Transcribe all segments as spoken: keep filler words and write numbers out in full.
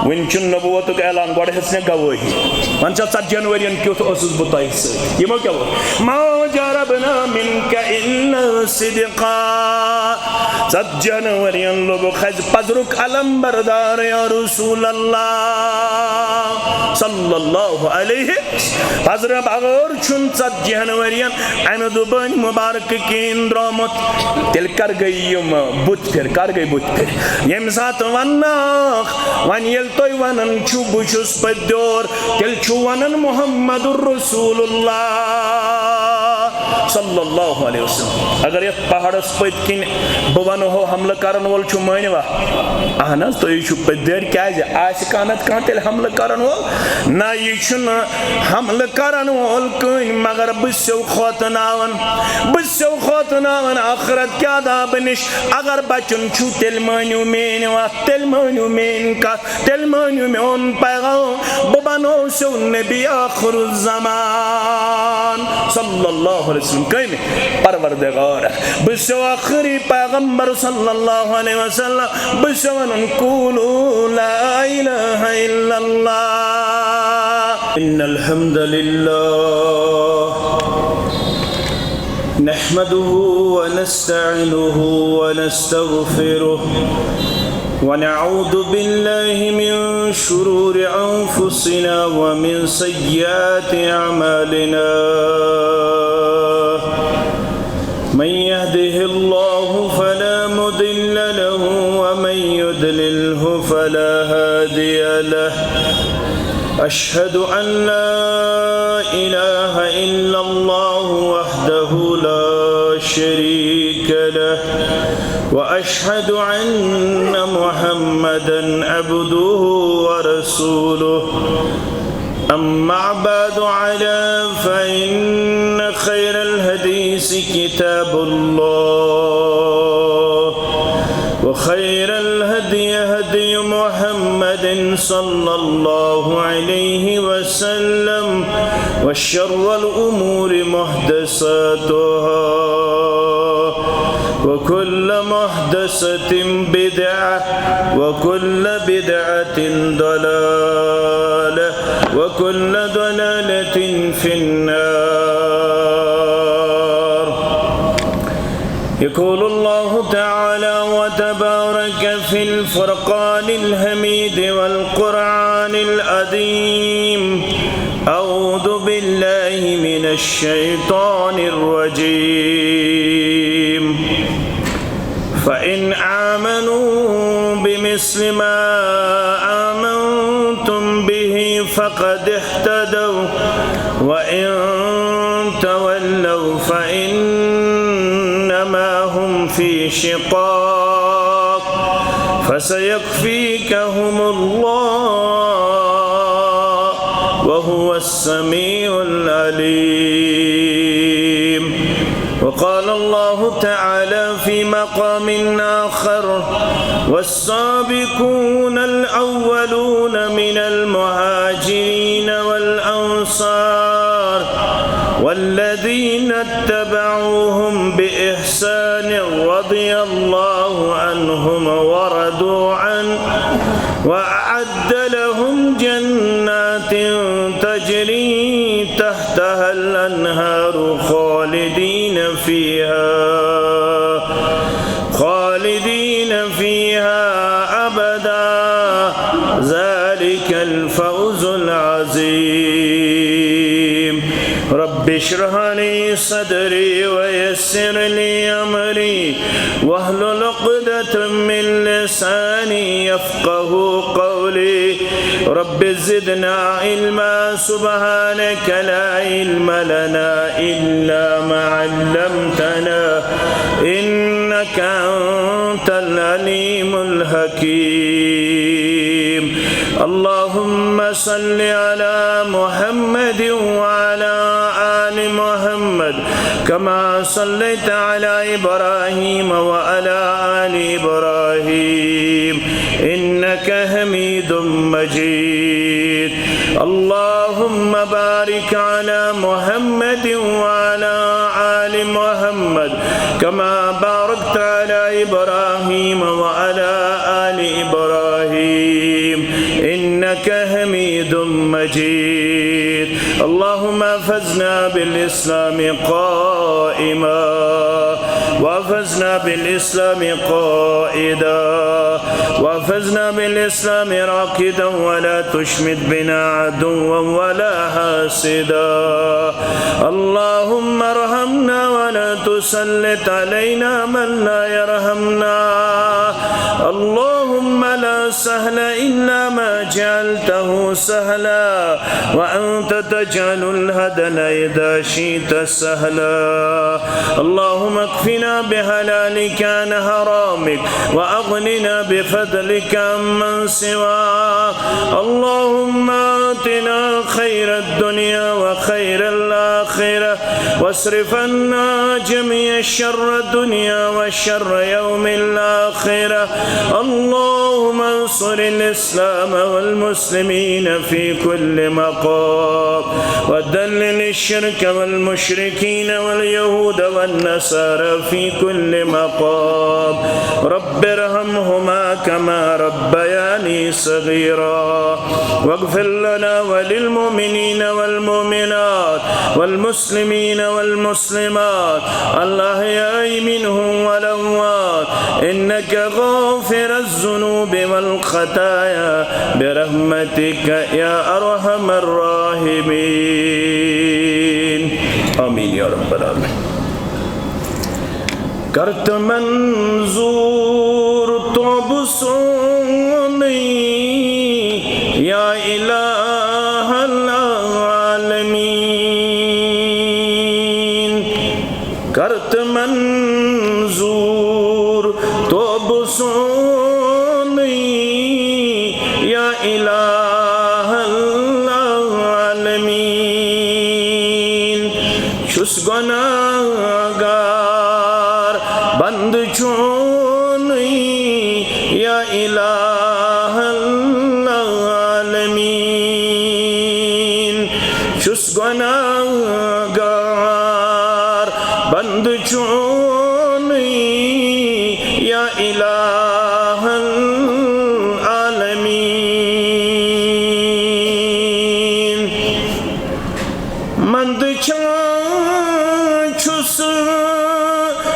وٕنہِ چھُنہٕ نبوتُک اعلان، گۄڈٕ ہیٚژ مےٚ گوٲہی۔ وۄنۍ چھا ژتجی ہن ؤرین کیُتھ اوسُس بہٕ تۄہہِ سۭتۍ؟ یِمو کیٛاہ ووٚن؟ ما جربنا منك الا صدقا۔ ژتجی ہن ؤرین لوٚبُکھ اَسہِ پزرُک علم بردار یا رسول اللہ صلی اللہ علیہ۔ پزرٕ بغٲر چھُنہٕ ژتجی ہن ؤرین امہِ زبٲنۍ مبارکہٕ کِنۍ درٛامُت۔ تیٚلہِ کر گٔے یِم بُتھ پھِر، کر گٔے بُتھ پھِر؟ ییٚمہِ ساتہٕ ونناکھ، وۄنۍ ییٚلہِ تُہۍ ونان چھِو بہٕ چھُس پٔتۍ یور، تیٚلہِ چھُ ونان محمد رسول اللہ صلی اللہ علیہ وسلم۔ اگر یتھ پہاڑس پٔتۍ کِنۍ بہٕ ونہو حملہٕ کرن وول چھُ، مٲنِوا؟ اہن حظ، تُہۍ چھِو پٔتۍ دٲرۍ، کیازِ آسہِ کانٛہہ نتہٕ کانٛہہ تیٚلہِ حملہٕ کرن وول؟ نہ، یہِ چھُنہٕ حملہٕ کرن وول کٕہٕنۍ، مگر بہٕ سیو کھوژناوان، بہٕ سیو کھوژناوان ٲخرت کہِ عذابہٕ نِش۔ اگر بچُن چھُ، تیٚلہِ مٲنِو میٲنۍ وتھ، تیٚلہِ مٲنِو میٲنۍ کتھ، تیٚلہِ مٲنِو میون پیغام۔ بہٕ بنوسیو نبی آخر الزمان صلی اللہ علیہ وسلم۔ کٔمۍ؟ پروردگار۔ بہٕ چھُسو ٲخری پیغمبر صلی اللہ علیہ وسلم۔ بہٕ چھُسو ونان، قولوا لا الہ الا اللہ۔ ان الحمد للہ نحمده ونستعينه ونستغفره، ونعوذ بالله من شرور أنفسنا ومن سيئات أعمالنا. من يهده الله فلا مضل له، ومن يضلله فلا هادي له. أشهد أن لا إله إلا الله وحده لا شريك له، وأشهد أن محمدا عبده ورسوله. أما بعد، على فإن خير الحديث كتاب الله، وخير الهدي هدي محمد صلى الله عليه وسلم، وشر الأمور محدثاتها، وكل محدثة بدعة، وكل بدعة ضلالة، وكل ضلالة في النار. يقول الله تعالى وتبارك في الفرقان الحميد والقرآن العظيم: أعوذ بالله من الشيطان الرجيم. فإن آمنوا بمثل ما آمنتم به فقد اهتدوا، وإن تولوا فإنما هم في شقاق، فسيكفيكهم الله، وهو السميع العليم. وقال الله تعالى في مقام آخر: والسابقون الأولون من المهاجرين والأنصار والذين اتبعوهم بإحسان رضي الله عنهم ورضوا عنه، وأعد لهم جنات تجري تحتها الأنهار خالدين فيها، خالدين فيها أبدا، ذلك الفوز العظيم. رب اشرح لي صدري ويسر لي أمري واحلل عقدة من لساني يفقه قولي. رب زدنا علما، سبحانك لا علم لنا إلا ما علمتنا، إنك أنت العليم الحكيم. اللهم صل على محمد وعلى آل محمد كما صليت على إبراهيم وعلى آل إبراهيم إنك حميد مجيد. اللهم بارك على محمد وعلى آل محمد كما باركت على إبراهيم وعلى آل إبراهيم إنك حميد مجيد. اللهم احفظنا بالإسلام قائما، واحفظنا بالإسلام قائدا، واحفظنا بالإسلام راقدا، ولا تشمت بنا عدوا ولا حاسدا. اللهم ارحمنا ولا تسلط علينا من لا يرحمنا. اللهم لا سهل إلا ما جعلته سهلا، وأنت تجعل الحزن إذا شئت سهلا. اللهم اكفنا بحلالك عن حرامك، وأغننا بفضلك عمن سواك. اللهم آتنا خير الدنيا وخير الآخرة، واصرف عنا جميع شر الدنيا وشر يوم الآخرة. اللهم انصر الإسلام والمسلمين في كل مقام، وذلل الشرك والمشركين واليهود والنصارى في كل مقام. رب ارحمهما كما ربياني صغيرا. واغفر لنا وللمؤمنين والمؤمنات والمسلمين والمسلمات الأحياء منهم والأموات، إنك غافر الذنوب والخطايا برحمتك يا أرحم الراحمين. آمين يا رب العالمين. کر تہٕ منظور توبہٕ سونُے یا الہ العالمین۔ کر تہٕ منظور توبہٕ سونُے یا الہ العالمین۔ چھُس گۄناہ گار بندٕ چونُے یا الہ العالمین۔ چھُس گۄناہ گار بندٕ چونُے یا الہ العالمین۔ منٛدچھان چھُس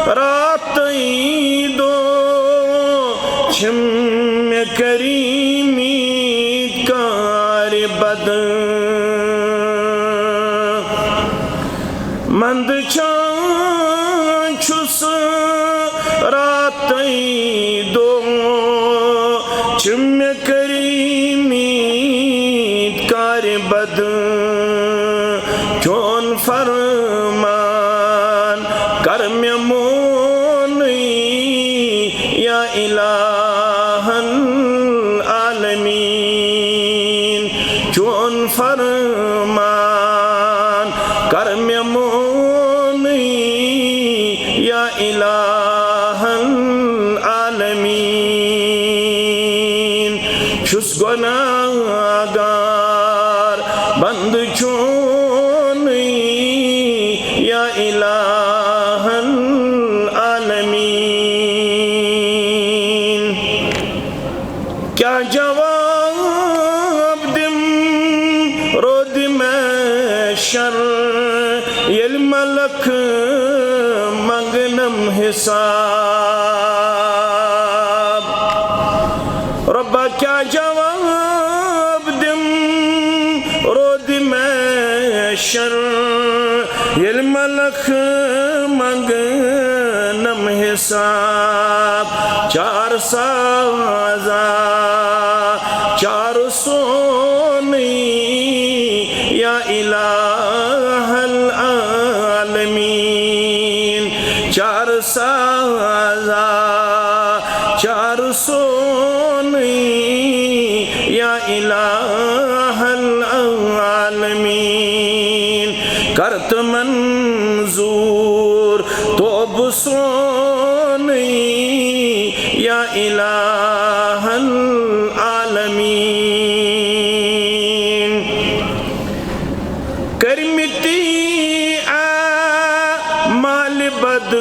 راتٕے دۄہ، چھِم مےٚ کٔرمٕتۍ کارِ بد۔ منٛدچھان چھُس راتٕے دۄہ، چھِم مےٚ کٔرمٕتۍ کارِ بد۔ چون فرمان کر مےٚ مونُے یا الہ العالمین۔ چون فرمان کر مےٚ مونُے یا الہ العالمین۔ چھُس گۄناہ گار بندٕ چونُے یا الہ العالمین۔ کیٛاہ جواب دِم رودِ محشر، ییٚلہِ ملک منٛگنم حساب؟ رۄبا، کیٛاہ جواب دِم رودِ محشر، ییٚلہِ ملک منٛگنم حساب؟ چار سازا چار سونُے یا الہ العالمین۔ چار سازا چار سونُے یا الہ العالمین۔ کر تہٕ منظور توبہٕ سونُے یا الہ العالمین۔ کٔرمٕتۍ اعمال بد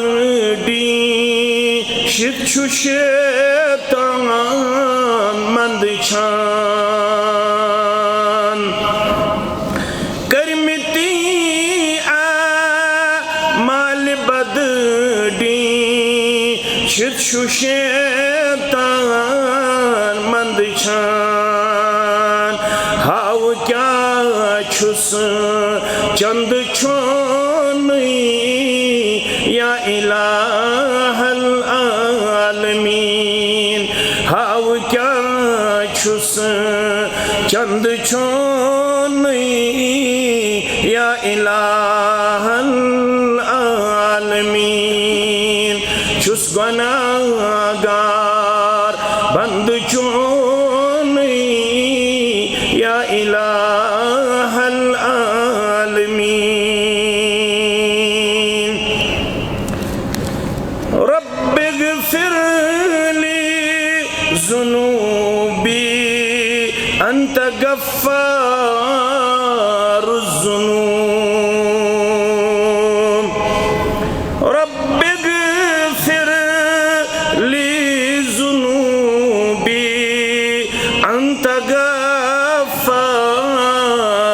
ڈیٖشِتھ چھُ شیطان منٛدچھان۔ چھُ شیطان مندچھان، ہاو کیا چھُس چند چھونٕے یا الہ العالمین، ہاو کیا چھُس چند چھونٕے یا الہ العالمین، چھُس گناہگار بندٕ چونٕے یا الہ العالمین۔ رب اغفر لي ذنوبي أنت غفار الذنوب۔ رب اغفر لي ذنوبي أنت غفار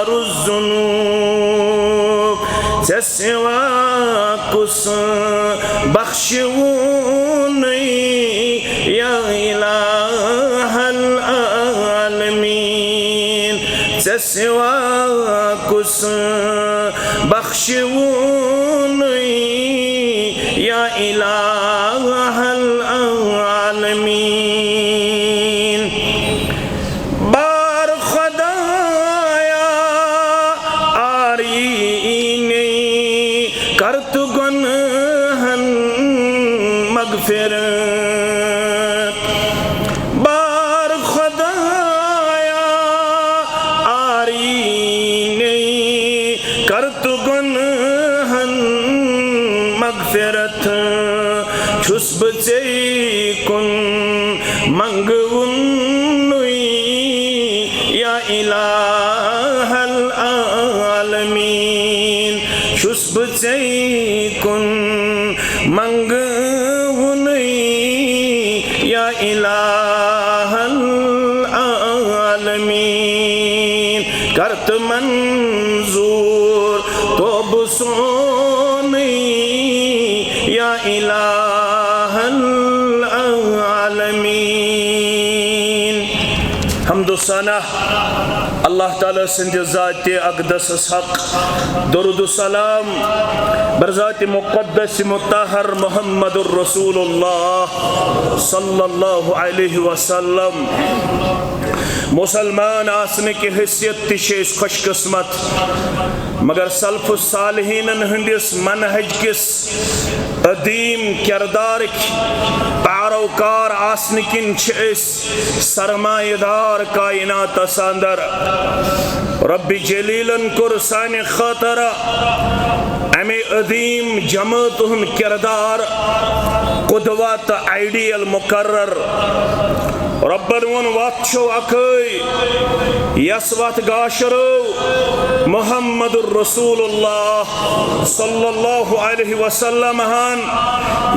الذنوب۔ ژےٚ سوا کُس بخشوُنٕے یا الہ العالمین، ژےٚ سوا کُس بخشوُنٕے یا الہ العالمین۔ بار خدایا آرینٕے، کر تو گناہن مغفرت۔ بار خدایا آرینٕے، کر تو گناہن مغفرت۔ چھُس بہٕ ژےٚ کُن منگوُنٕے یا الہ العالمین، چھُس بہٕ ژےٚ کُن منگوُنٕے یا الہ العالمین، کر تہٕ منظور توبہٕ سونٕے یا الہ العالمین۔ حمد و ثنا اللہ تعالیٰ سٕنٛدِ ذاتِ اقدسس حق، درود و سلام بر ذاتِ مقدس مطہر محمد الرسول اللہ صلی اللہ علیہ وسلم۔ مسلمان آسنہٕ کہِ حیثیت تہِ چھِ أسۍ خوش قسمت، مگر سلف الصالحینن ہٕنٛدِس منہج کِس عظیم کردارٕکۍ پیروکار آسنہٕ کِنۍ چھِ أسۍ سرمایہ دار کائناتس اندر۔ رب جلیلن کوٚر سانہِ خٲطرٕ امہِ عظیم جماعت ہُنٛد کردار قدوہ تہٕ آئیڈیل مقرر۔ ربن ووٚن، وتھ چھو اکھے، یس وتھ گاشرو محمد الرسول اللہ صلی اللہ علیہ وسلم ہن،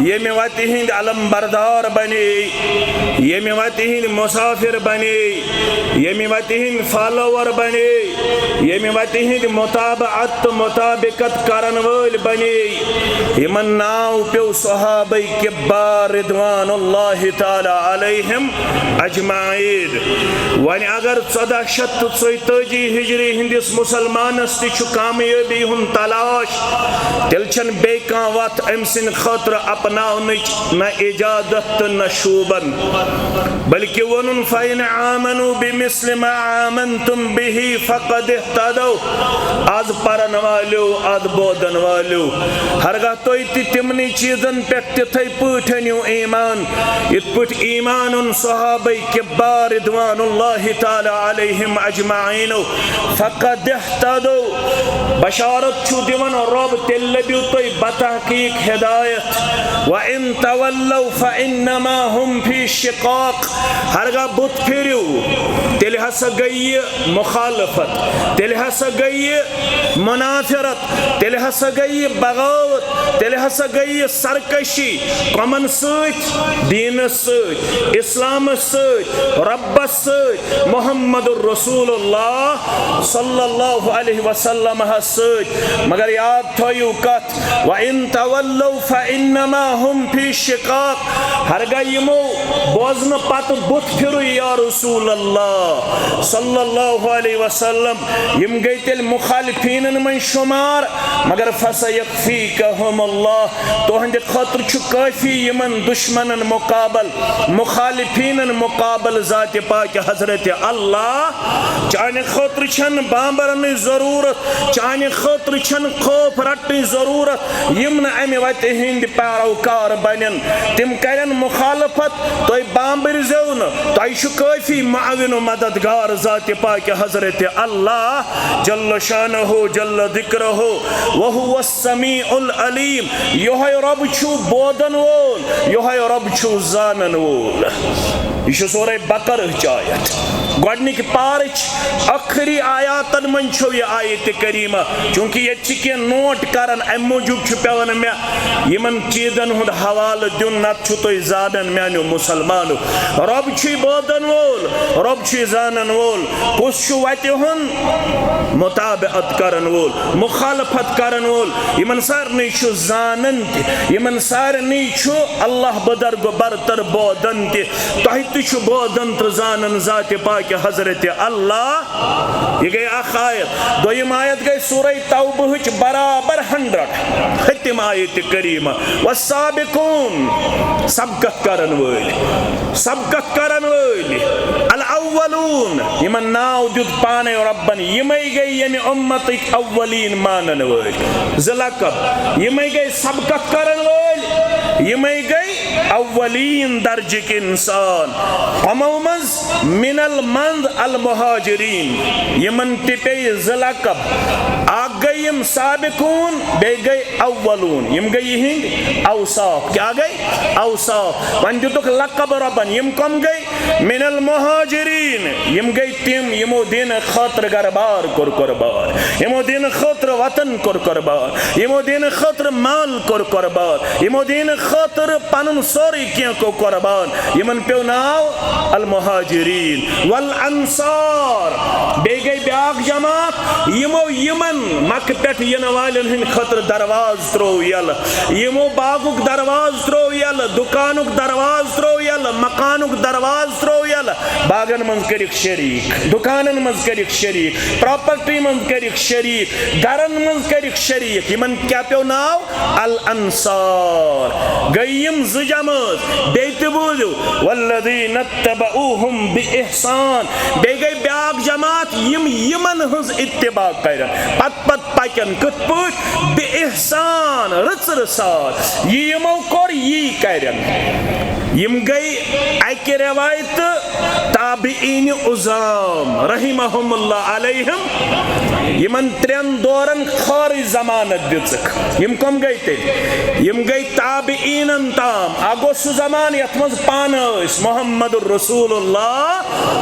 ییٚمہِ وتہِ ہٕنٛدۍ علم بردار بنے، ییٚمہِ وتہِ ہٕنٛدۍ مسافر بنے، ییٚمہِ وتہِ ہٕنٛدۍ فالوور بنے، ییٚمہِ وتہِ ہٕنٛدۍ متابعت تہٕ مطابقت کرن وٲلۍ بنے۔ یِمن ناو پیوٚو صحابہ کبار رضوان اللہ تعالیٰ علیہم اجمعین۔ وۄنۍ اگر ژۄدہ شیٚتھ تہٕ ژۄیتٲجی ہجری ہٕنٛدِس مسلمانس تہِ چھُ کامیٲبی ہُنٛد تلاش، تیٚلہِ چھَنہٕ بیٚیہِ کانٛہہ وتھ أمۍ سٕنٛدِ خٲطرٕ اپناونٕچ نہ اجازت تہٕ نہ شوٗبن، بلکہِ ووٚنُن، فَإِنْ آمَنُوا بِمِثْلِ مَا آمَنْتُمْ بِهِ فَقَدِ اهْتَدَوْا۔ از پرن والیو، از بودن والیو، ہرگاہ تُہۍ تہِ تِمنٕے چیٖزن پٮ۪ٹھ تِتھے پٲٹھۍ أنِو ایمان، یِتھ پٲٹھۍ ایمان اوٚن صحابہ کبار رضوان اللہ تعالیٰ علیہم اجمعینو، فقد اہتدوا، بشارت چھُ دِوان رب، تیٚلہِ لٔبِو تُہۍ بتحقیق ہدایت۔ وَإِن تَوَلَّوْا فَإِنَّمَا هُمْ فِي شِقَاقٍ، ہرگاہ بُتھ پھِرِو، تیٚلہِ ہسا گٔیہِ مخالفت، تیٚلہِ ہسا گٔیہِ منافرت، تیٚلہِ ہسا گٔیہِ بغاوت، تیٚلہِ ہسا گٔیہِ سرکشی۔ کمن سۭتۍ؟ دینس سۭتۍ، اسلامس سۭتۍ، ربس سۭتۍ، محمد رسول اللہ صلی اللہ علیہ وسلم سۭتۍ۔ مگر یاد تھٲیِو کتھ، وَإِن تَوَلَّوْا فَإِنَّمَا هُمْ فِي شِقَاقٍ۔ ہرگاہ یِمو بوزنہٕ پتہٕ بُتھ پھِرُے یا رسول اللہ صلی اللہ علیہ وسلم، یِم گٔے تیٚلہِ مخالفینن منٛز شُمار۔ مگر فَسَيَكْفِيكَهُمُ اللَّهُ، تُہنٛدِ خٲطرٕ چھُ کٲفی یِمن دشمنن مقابل، مخالفینن مقابل ذاتِ پاک حضرت اللہ۔ چانہِ خٲطرٕ چھنہٕ بامبرنٕچ ضروٗرت، چانہِ خٲطرٕ چھنہٕ خوف رٹنٕچ ضروٗرت۔ یِم نہٕ امہِ وتہِ ہٕنٛدۍ پیروکار بنن، تِم کرن مخالفت۔ تُہۍ بامبرۍ زیو نہٕ، تۄہہِ چھُ کٲفی معاون و مددگار ذاتِ پاک حضرت اللہ جل شانہ جل ذکرہ، وہو السمیع العلیم۔ یہوے رب چھُ بوزن وول، یہوے رب چھُ زانن وول۔ یہِ چھُ سورہ بقرہ چہِ آیت، گۄڈنِکۍ پارٕچ ٲخری آیاتن منٛز چھو یہِ آیت کریمہ۔ چونکہ ییٚتہِ چھِ کینٛہہ نوٹ کران، امہِ موٗجوٗب چھُ پٮ۪وان مےٚ یِمن چیٖزن ہُنٛد حوالہٕ دیُن، نتہٕ چھُ تُہۍ زانان میانیو مسلمانو۔ رب چھُے بوزن وول، رب چھُے زانن وول، کُس چھُ وتہِ ہُنٛد متابعت کرن وول، مخالفت کرن وول۔ یِمن سارنٕے چھُ زانن تہِ، یِمن سارنٕے چھُ اللہ بدرگ برتر بوزن تہِ۔ تۄہہِ تہِ چھُ بوزن تہٕ زانن ذاتِ پاک حضرت اللہ۔ یہِ گٔے اکھ آیت۔ دوٚیِم آیت گٔے سورہ توبہٕچ برابر ہنڈرڈ، ختم آیت کریمہ۔ والسابقون، سبقت کرن وٲلۍ، سبقت کرن وٲلۍ، الاولون، یِمن ناو دیُت پانے ربن، یِمے گٔے ییٚمہِ اُمتٕکۍ اولین مانن وٲلۍ۔ زٕ لقب، یِمے گٔے سبقت کرن وٲلۍ، یِمے گٔے اولین درجٕکۍ انسان۔ یِمو منٛز من المنز المہاجرین، یِمن تہِ پیٚیہِ زٕ لقب۔ اکھ گٔے یِم سابقون، بیٚیہِ گٔے اولون۔ یِم گٔے یِہنٛدۍ اوصاف۔ کیٛاہ گٔے؟ اوصاف۔ وۄنۍ دِتُکھ لقب رۄبن۔ یِم کم گٔے؟ من المہاجرین۔ یِم گٔے تِم، یِمو دینہٕ خٲطرٕ گرٕ بار کوٚر قربان، یِمو دینہٕ خٲطرٕ وطن کوٚر قربان، یِمو دینہٕ خٲطرٕ مال کوٚر قربان، یِمو دینہٕ خٲطرٕ پنُن سورُے کینٛہہ کوٚر قربان۔ یِمن پیوٚو ناو المہاجرین والانصار۔ بیٚیہِ گٔے بیٛاکھ جماعت، یِمو یِمن مکہٕ پٮ۪ٹھ یِنہٕ والٮ۪ن ہٕنٛدِ خٲطرٕ دروازٕ ترٛوو یَلہٕ، یِمو باغُک دروازٕ ترٛوو یَلہٕ، دُکانُک دروازٕ ترٛوو یَلہٕ، مکانُک دروازٕ ترٛوو یَلہٕ۔ باغن منٛز کٔرِکھ شریٖک، دُکانن منٛز کٔرِکھ شریٖک، پراپرٹی منٛز کٔرِکھ شریٖک، گرن منٛز کٔرِکھ شریٖک۔ یِمن کیٛاہ پیوٚو ناو؟ الانصار۔ گٔے یِم زٕ جمٲژ۔ بیٚیہِ تہِ بوٗزِو، والذین اتبعوہم باحسان۔ بیٚیہِ گٔے بیٛاکھ جماعت، یِم یِمن ہٕنٛز اتباع کرن، پتہٕ پتہٕ پکن۔ کِتھ پٲٹھۍ؟ باحسان، رٕژ رٕژ سان۔ یہِ یِمو کوٚر، یی کرن۔ یِم گٔے اکہِ روایتہٕ تابعین عظام رحمہم اللہ علیہم۔ یِمن ترٛٮ۪ن دورن خٲرٕے ضمانت دِژٕکھ۔ یِم کم گٔے تیٚلہِ؟ یِم گٔے تابعینن تام۔ اکھ گوٚو سُہ زمانہٕ یتھ منٛز پانہٕ ٲسۍ محمد رسول اللہ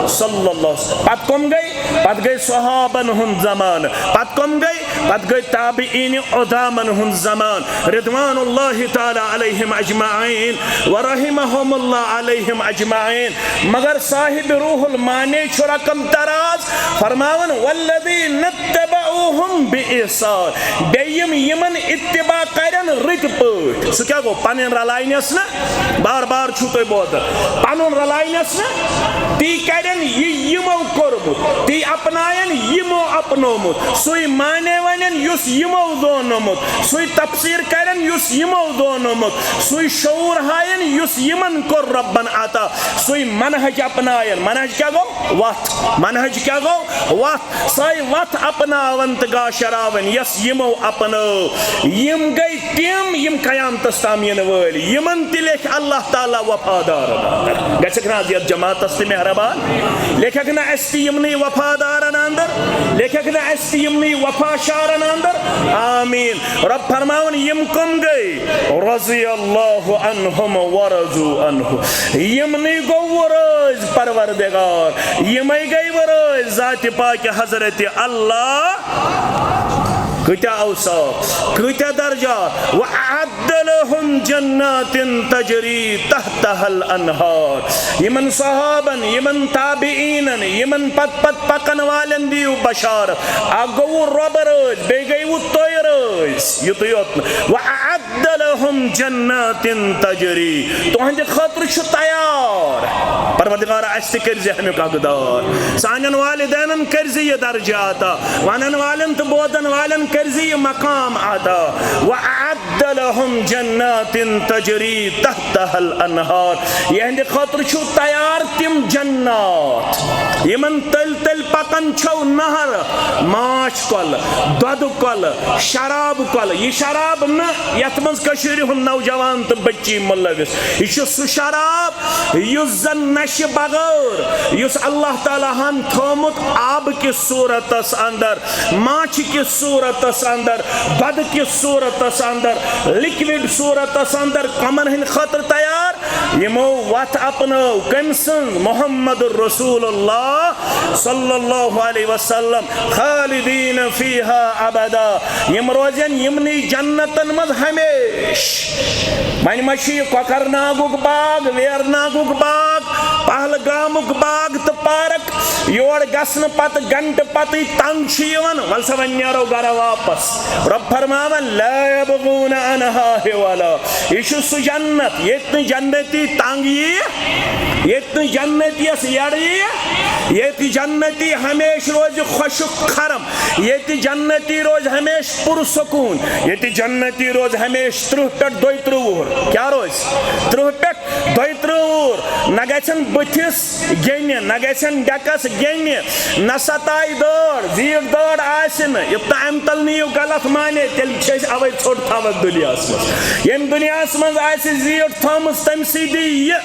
صلی اللہ علیہ وسلم۔ پتہٕ کم گٔے؟ پتہٕ گٔے صحابن ہُنٛد زمانہٕ۔ پتہٕ کم گٔے؟ پتہٕ گٔے تابعین عظامن ہُنٛد زمانہٕ، رضوان اللہ تعالیٰ علیہم اجمعین و رحمہم اللہ علیہم اجمعین۔ مگر صاحب روح المانی چھُ رقم دراز فرماوان، والذین اتبعوہم باحسان۔ بیٚیہِ یِم یِمن اتباع کرن رٕتۍ پٲٹھۍ۔ سُہ کیٛاہ گوٚو؟ پنٕنۍ رلاینس نہ، بار بار چھُو تُہۍ بوزان، پنُن رلاینس نہ، تی کرن یہِ یِمو کوٚرمُت، تی اپناین یِمو اپنومُت، سُے معنی ونن یُس یِمو زونمُت، سُے تفسیر کرن یُس یِمو زونمُت، سُے شعور ہاین یُس یِمن کوٚر ربن عطا، سُے منہج اپناین۔ منہج کیٛاہ گوٚو؟ وتھ۔ منہج کیٛاہ گوٚو؟ وتھ۔ سۄے وتھ اپناون تہٕ گاشراوٕنۍ، یۄس یِمو اپنٲو، یِم گٔے تِم، یِم قیامتس تام یِنہٕ وٲلۍ، یِمن تہِ لیکھِ اللہ تعالیٰ وفادارن اندر۔ گژھکھ نہ حظ یتھ جماعتس تہِ مہربان؟ لیکھکھ نہ اسہِ تہِ یِمنٕے وفادارن اندر؟ لیکھکھ نہ اسہِ تہِ یِمنٕے وفا شارن اندر؟ آمین۔ رب فرماوان، یِم کم گٔے؟ رضی اللہ عنہم ورضوا عنہ۔ یِمنٕے گوٚو رٲضۍ پروردگار، یِمے گٔے رٲضۍ ذاتِ پاکہِ حضرت اللہ۔ کۭتیاہ اوصاف، کۭتیاہ درجات۔ وأعد لهم جنات تجري تحتها الأنهار۔ یِمن صحابن، یِمن تابعینن، یِمن پت پت پکن والٮ۪ن دِیِو بشارت۔ اکھ گوٚوُ رۄبہٕ رٲضۍ، بیٚیہِ گٔیوُ تُہۍ رٲضۍ۔ یُتُے یوت نہٕ۔ وأعد لهم جنات تجري۔ تُہنٛدِ خٲطرٕ چھُ تیار۔ پروردگار، اسہِ تہِ کٔرزِ امیُک حقدار۔ سانٮ۪ن والدینن کٔرزِ یہِ درجہٕ عطا۔ ونن والٮ۪ن تہٕ بوزن والٮ۪ن کٔرزِ یہِ مقام عطا۔ وأعد لهم جنات تجري تحتها الأنهار۔ یِہنٛدِ خٲطرٕ چھُ تیار تِم جنات، یِمن تٔلۍ تٔلۍ پکان چھَو نہر، ماچھ کۄلہٕ، دۄدٕ کۄلہٕ، شراب کۄلہٕ۔ یہِ شراب نہٕ یتھ منٛز کٔشیٖرِ ہُنٛد نوجوان تہٕ بچی مُلوث۔ یہِ چھُ سُہ شراب یُس زن نشہِ بغٲر، یُس اللہ تعالیٰ ہن تھومُت آبہٕ کِس صوٗرتس اندر، ماچھِ کِس صوٗرتس اندر، دۄدٕ کِس صوٗرتس اندر، لِکوِڈ صوٗرتس اندر کمن ہٕنٛدِ خٲطرٕ تیار؟ یِمو وتھ اپنٲو کٔمۍ سٕنٛز؟ محمد رسول اللہ صلی اللہ علیہ وسلم۔ خالدین فیہا ابدا۔ یِم روزن یِمنٕے جنتن منٛز ہمیشہِ۔ وۄنۍ ما چھُ یہِ کۄکرناگُک باغ، ویرناگُک باغ، پہلگامُک باغ تہٕ پارک؟ یور گژھنہٕ پتہٕ گھنٹہٕ پتٕے تنگ چھِ یِوان، وَلہٕ سا وۄنۍ نیرو گرٕ واپس۔ رب فرماوان، لا یبغون عنہا حولا۔ یہِ چھُ سُہ جنت، ییٚتہِ نہٕ جنتی تنگ یِیہِ، ییٚتہِ نہٕ جنتیَس یَڑٕ یِیہِ، ییٚتہِ جنتی ہمیشہِ روزِ خۄشک کھرم، ییٚتہِ جنتی روزِ ہمیشہِ پُرسکوٗن، ییٚتہِ جنتی روزِ ہمیشہِ ترٕٛہ پٮ۪ٹھ دۄیہِ ترٕٛہ وُہُر۔ کیٛاہ روزِ؟ ترٕٛہ پٮ۪ٹھ دۄیہِ ترٕٛہ وُہُر۔ نہ گژھن بٕتھِس گیٚنہِ، نہ گژھن ڈیکس گیٚنہِ، نہ ستایہِ دٲر، زیٖٹھ دٲر آسہِ نہٕ۔ یوٚت تام امہِ تل نِیِو غلط معنی، تیٚلہِ چھِ أسۍ اوے ژھوٚٹ تھاوان دُنیاہس منٛز۔ ییٚمہِ دُنیاہس منٛز آسہِ زیٖٹھ تھٲومٕژ، تٔمۍ سٕے دی یہِ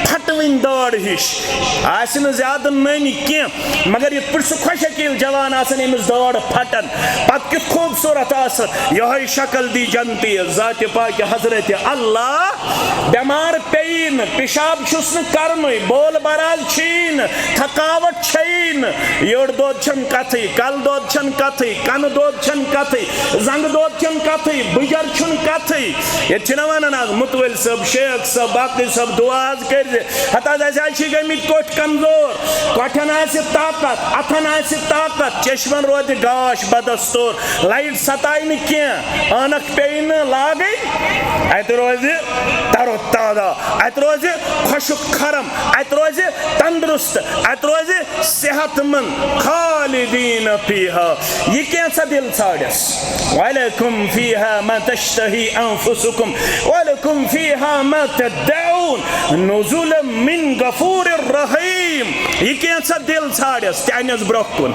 پھٹوٕنۍ دٲر ہِش۔ آسہِ نہٕ زیادٕ نٔنۍ کینٛہہ، مگر یِتھ پٲٹھۍ سُہ خۄش شکیٖل جوان آسان، ییٚمِس دٲر پھٹان، پتہٕ کیُتھ خوٗبصوٗرت آسان۔ یِہوٚے شکل دی جنتی ذاتِ پاکہِ حضرت اللہ۔ بٮ۪مار پیٚیی نہٕ، پِشاب چھُس نہٕ کرنُے، بول براز چھِی نہٕ، تھکاوٹ چھیی نہٕ، یٔڈ دود چھَنہٕ کتھٕے، کلہٕ دود چھَنہٕ کتھٕے، کنہٕ دود چھَنہٕ کتھٕے، زنٛگہٕ دود چھَنہٕ کتھٕے، بٕجر چھُنہٕ کتھٕے۔ ییٚتہِ چھِنہ ونان از مُتوٲلۍ صٲب، شیخ صٲب، باقٕے صٲب، دُعا حظ کٔرزِ۔ ہتہٕ حظ، اسہِ حظ چھِ گٔمٕتۍ کوٚٹھۍ کمزور، کۄٹھٮ۪ن آسہِ طاقت، اتھن آسہِ طاقت، چشمن روزِ گاش بدستور، لایٹ ستایہِ نہٕ کینٛہہ، عٲنکھ پیٚیہِ نہٕ لاگٕنۍ، اتہِ روزِ تر و تازہ، اتہِ روزِ خۄشک کھرم، اتہِ روزِ تندرست، اتہِ روزِ صحت مند۔ خالدین فیہا، یہِ کینٛژھا دِل ژھانڈٮ۪س۔ ولکم فیہا ما تشتہی انفسکم ولکم فیہا ما تدعون نزلا من غفور رحیم۔ یہِ کینٛژھا دِل ژھانڈٮ۪س، تہِ انٮ۪س برونٛہہ کُن۔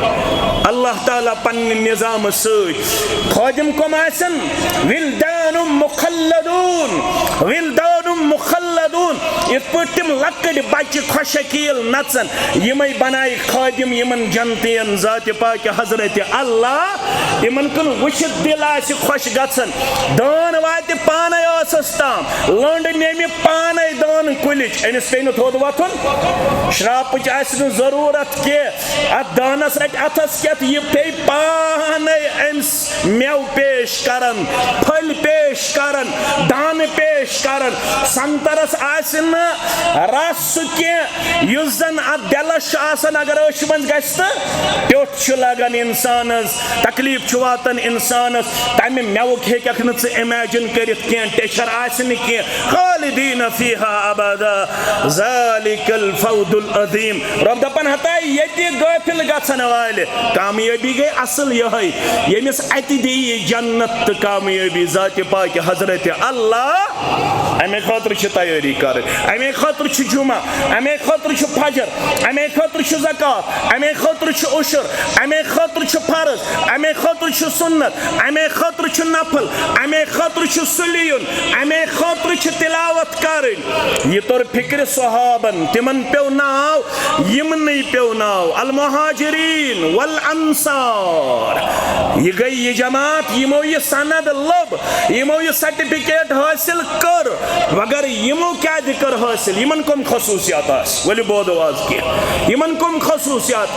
اللہ تعالیٰ پننہِ نظامہٕ سۭتۍ۔ خٲدِم کم آسن؟ ولدان مخلدون، ولدان مخلدون۔ یِتھ پٲٹھۍ تِم لۄکٕٹۍ بچہِ خۄشکیٖل نژن، یِمے بنایہِ خٲدِم یِمن جنتین ذاتِ پاکہِ حضرت اللہ۔ یِمن کُن وٕچھِتھ دِل آسہِ خۄش گژھان۔ دٲن واتہِ پانے ٲسس تام، لٔنڈ نِمہِ پانے دٲن کُلِچ، أمِس پیٚیہِ نہٕ تھوٚد وۄتھُن۔ شراپٕچ آسہِ نہٕ ضروٗرت کینٛہہ۔ اتھ دانس رٹہِ اتھس کٮ۪تھ، یہِ پیٚیہِ پانے أمِس میوٕ پیش کران، پھٔلۍ پیش کران، دانہٕ پیش کران۔ سنگترس آسہِ نہٕ رس سُہ کینٛہہ یُس زن اتھ دِلس چھُ آسان، اگر أچھ منٛز گژھِ تہٕ پیوٚٹھ چھُ لگان انسانس، تکلیف چھُ واتان انسانس، تمہِ میوُک ہیٚککھ نہٕ ژٕ imagine کٔرِتھ کینٛہہ، ٹیچھر آسہِ نہٕ کینٛہہ۔ خالدین فیہا ابدا، ذالک الفوز العظیم۔ رب دپان ہتا، ییٚتہِ غٲفل گژھن والہِ کامیٲبی گٔے اصل یِہے، ییٚمِس اتہِ دِیہِ یہِ جنت تہٕ کامیٲبی ذاتِ پاکہِ حضرت اللہ۔ اَمے خٲطرٕ چھِ تیٲری کَرٕنۍ، اَمے خٲطرٕ چھُ جمعہ، اَمے خٲطرٕ چھُ فجر، اَمے خٲطرٕ چھُ زکوٰۃ، اَمے خٲطرٕ چھُ عشر، اَمے خٲطرٕ چھُ فرض، اَمے خٲطرٕ چھُ سُنت، اَمے خٲطرٕ چھُ نفل، اَمے خٲطرٕ چھُ سُلہِ یُن، اَمے خٲطرٕ چھِ تلاوت کَرٕنۍ۔ یہِ توٚر فِکرِ صحابن، تِمن پیوٚو ناو یِمنٕے پیوٚو ناو المہاجرین والانصار۔ یہِ گٔے یہِ جماعت، یِمو یہِ سند لوٚب، یِمو یہِ سرٹیفکیٹ حٲصِل کٔر۔ مگر یِمو کیازِ کٔر حٲصِل؟ یِمن کم خصوٗصیات آسہٕ؟ ؤلِو بوزو آز کینٛہہ۔ یِمن کم خصوٗصیات؟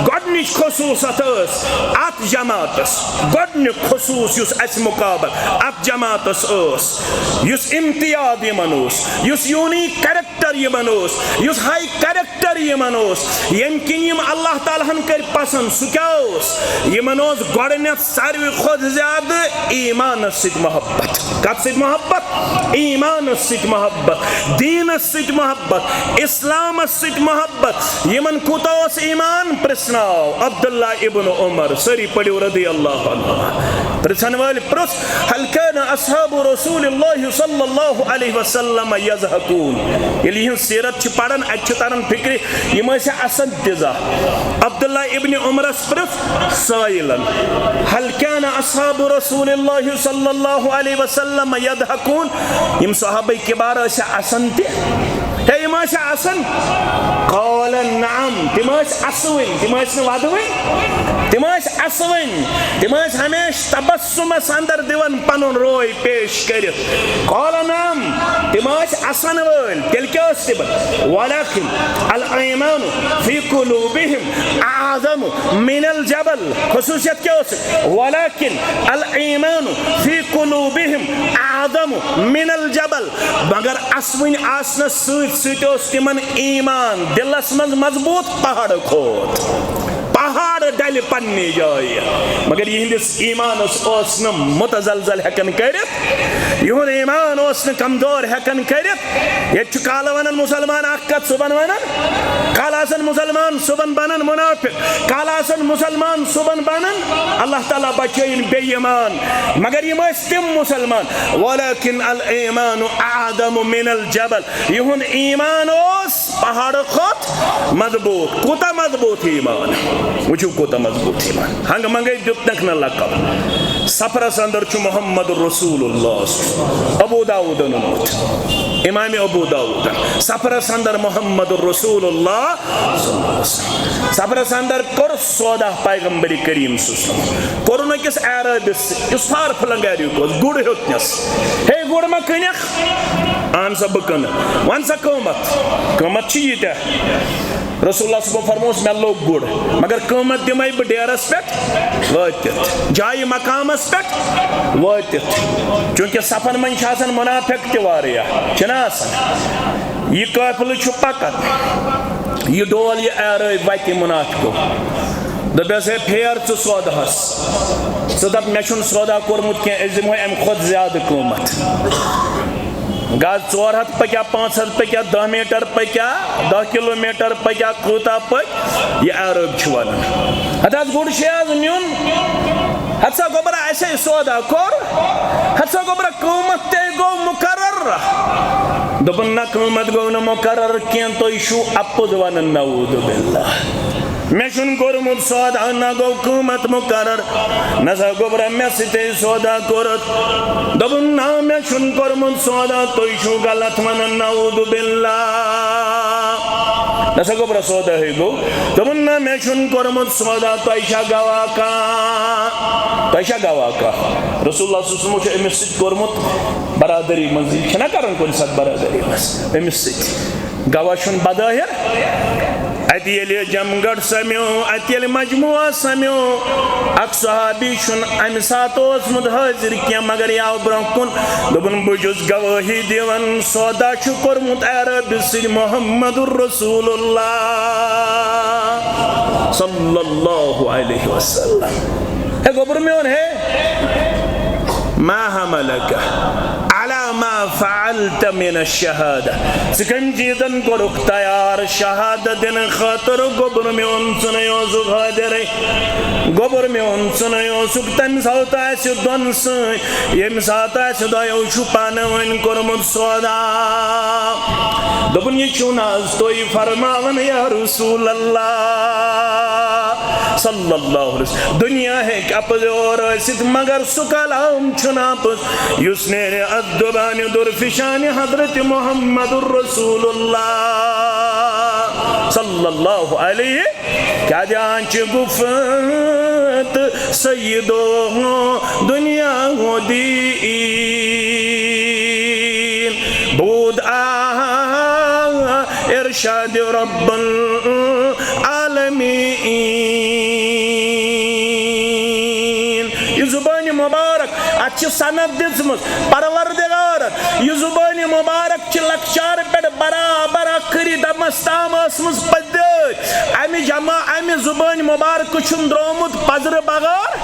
گۄڈٕنِچ خصوٗصیت ٲس اتھ جماعتس، گۄڈٕنیُک خصوٗص یُس اسہِ مقابل اتھ جماعتس ٲس، یُس امتیاز یِمن اوس، یُس یونیک کریکٹر یِمن اوس، یُس ہاے کریکٹر یِمن اوس، ییٚمہِ کِنۍ یِم اللہ تعالیٰ ہن کٔرۍ پسند، سُہ کیٛاہ اوس؟ یِمن اوس گۄڈٕنیتھ ساروی کھۄتہٕ زیادٕ ایٖمانس سۭتۍ محبت۔ کتھ سۭتۍ محبت؟ ایٖمانس سۭتۍ محبت، دیٖنس سۭتۍ محبت، اسلامس سۭتۍ محبت۔ یِمن کوٗتاہ اوس ایٖمان؟ پرٛژھناو عبداللہ ابن عمر، سٲری پٔرِو رضی اللہ عنہ۔ پرژھن وٲلۍ پرژھ، "هل كان اصحاب رسول الله صلى الله عليه وسلم يضحكون؟" ییٚلہِ یِہنٛز سیرت چھِ پران، اتہِ چھِ تران فکرِ، یِم ٲسیا اسان تہِ زانٛہہ؟ عبداللہ ابن عمرس پرژھ سائلن، "هل كان اصحاب رسول الله صلى الله عليه وسلم يضحكون؟" یِم صحابہ کبار ٲسیا اسان تہِ؟ ہے، یِم ٲسۍ آسان۔ قال نعم، تِم ٲسۍ اَسوٕنۍ، تِم ٲسۍ نہٕ وَدوٕنۍ، تِم ٲسۍ اَسوٕنۍ، تِم ٲسۍ ہمیشہِ تبسمس اندر دِوان پنُن روے پیش کٔرِتھ۔ قال نعم، تِم ٲسۍ اَسن وٲلۍ، تیٚلہِ کیٛاہ ٲس تِمن؟ ولكن الإيمان في قلوبهم أعظم من الجبل۔ خصوصیت کیٛاہ ٲس؟ ولكن الإيمان في قلوبهم أعظم من الجبل۔ مگر اسوٕنۍ آسنس سۭتۍ سۭتۍ اوس تِمن ایمان دِلس منٛز مضبوٗط پہاڑٕ کھۄتہٕ۔ پہاڑ ڈلہِ پننہِ جایہِ، مگر یِہنٛدِس ایمانس اوس نہٕ متزلزل ہٮ۪کان کٔرِتھ، یِہُنٛد ایمان اوس نہٕ کمزور ہٮ۪کان کٔرِتھ۔ ییٚتہِ چھُ کالہٕ ونان مسلمان اکھ کتھ، صبحن ونان، کالہٕ آسان مسلمان، صبحن بنان منافق، کالہٕ آسان مسلمان، صبحن بنان اللہ تعالیٰ بچٲیِن بے ایمان۔ مگر یِم ٲسۍ تِم مسلمان، ولكن الإيمان أعظم من الجبل۔ یِہُنٛد ایمان اوس پہاڑٕ کھۄتہٕ مضبوٗط۔ کوٗتاہ مضبوٗط ایمان؟ وٕچھِو کوٗتاہ مضبوٗط ایمان۔ ہنٛگہٕ منٛگَے دیُتنَکھ نہٕ لقب۔ سفرس اندر چھُ محمد رسول اللہ۔ ابو داؤدن اوٚنمُت، امام ابو داؤدن۔ سفرس اندر محمد رسول اللہ۔ سفرس اندر کوٚر سودا پیغمبر کریم صلی اللہ علیہ وسلم۔ کوٚرُن أکِس اعرابِس سۭتۍ، یُس فار فلنگ ایریُک اوس، گُر ہیوٚتنس۔ ہے، گُر ما کٕنکھ؟ اہن سا، بہٕ کٕنہٕ۔ وَن سا قۭمتھ۔ قۭمتھ چھُ ییٖتیٛاہ۔ رسول اللہ صلی اللہ علیہ وسلم فرموس، مےٚ لوٚگ گُر، مگر قۭمتھ دِمے بہٕ ڈیرس پٮ۪ٹھ وٲتِتھ، جایہِ مقامس پٮ۪ٹھ وٲتِتھ۔ چوٗنٛکہِ صفن منٛز چھِ آسان منافق تہِ واریاہ، چھِنہ آسان؟ یہِ قٲفلہٕ چھُ پکان، یہِ ڈول، یہِ اعرٲبۍ وتہِ منافقو۔ دوٚپٮ۪س، ہے، پھیر ژٕ سوداہس۔ ژٕ دپ، مےٚ چھُنہٕ سودا کوٚرمُت کینٛہہ، أسۍ دِمہوے امہِ کھۄتہٕ زیادٕ قۭمتھ۔ گز ژور ہتھ پکیا، پانٛژھ ہتھ پکیا، دہ میٹر پکیا، دہ کلوٗ میٹر پکیا، کوٗتاہ پکہِ، یہِ عرب چھُ ونان۔ ہتہٕ حظ، گُر چھُ حظ نیُن۔ ہتہٕ سا گوٚبرا، اسے سودا کوٚر۔ ہتہٕ سا گوٚبرا، قۭمتھ تے گوٚو مقرر۔ دوٚپُن، نہ، قۭمتھ گوٚو نہٕ مقرر کینٛہہ، تُہۍ چھِو اپُز ونان، نعوذ باللہ۔ مےٚ چھُنہٕ کوٚرمُت سودا، نہ گوٚو قۭمتھ مقرر۔ نہ سا گوٚبرا، مےٚ سۭتۍ سودا کوٚرُتھ۔ دوٚپُن، نہ، مےٚ چھُنہٕ کوٚرمُت سودا، تُہۍ چھِو غلط ونان، نعوذ باللہ۔ نہ سا گوٚبرا، سودا ہے گوٚو۔ دوٚپُن، نہ، مےٚ چھُنہٕ کوٚرمُت سودا، تۄہہِ چھا گواہ کانٛہہ؟ تۄہہِ چھا گواہ کانٛہہ؟ رسول اللہ صلی اللہ علیہ وسلم چھُ أمِس سۭتۍ کوٚرمُت برادری منٛز، یہِ چھِنہ کران کُنہِ ساتہٕ برادری منٛز أمِس سۭتۍ۔ گواہ چھُنہٕ بظٲہر۔ اتہِ ییٚلہِ یہِ جمگڑھ سمیو، اتہِ ییٚلہِ مجموعہ سمیو، اکھ صحابی چھُنہٕ امہِ ساتہٕ اوسمُت حٲضِر کینٛہہ، مگر یہِ آو برونٛہہ کُن۔ دوٚپُن، بہٕ چھُس گوٲہی دِوان، سودا چھُ کوٚرمُت عربہِ سۭتۍ محمد رسول اللہ صلی اللہ علیہ وسلم۔ ہے گوٚبُر میون، ہے، ما حملک علی ما فعلت من الشهادة؟ ژٕ کٔمۍ چیٖزن کوٚرُکھ تیار شہادت دِنہٕ خٲطرٕ؟ گوٚبُر میون، ژٕ نَے اوسُکھ حٲضِرٕے۔ گوٚبُر میون، ژٕ نَے اوسُکھ تَمہِ ساتہٕ اَسہِ دۄن سۭتۍ، ییٚمہِ ساتہٕ اَسہِ دۄیو چھُ پانہٕ ؤنۍ کوٚرمُت سودا۔ دوٚپُن، یہِ چھُو نہٕ حظ تُہۍ فرماوان یا رسول اللہ صلی اللہ علیہ وسلم؟ دُنیا ہیٚکہِ اَپُز یور ٲسِتھ، مگر سُہ کلام چھُنہٕ اَپُز یُس نیرِ اَتھ زُبانہِ درفشانہِ حضرت محمد رسول اللہ صلی اللہ علیہ۔ کیٛازِ آنچہِ گُفت سیدو دنیا و دین، بود آ ارشاد رب العالمین۔ یہِ زُبانہِ مُبارک، اَتھ چھِ سند دِژمٕژ پروردگارن۔ یہِ زُبانہِ مُبارک چھِ لۄکچارٕ پٮ۪ٹھ برابر ٲخری دمس تام ٲسمٕژ پٔدۍ۔ اَمہِ جمع، اَمہِ زُبانہِ مُبارکہٕ چھُنہٕ درٛامُت پزرٕ بغٲر۔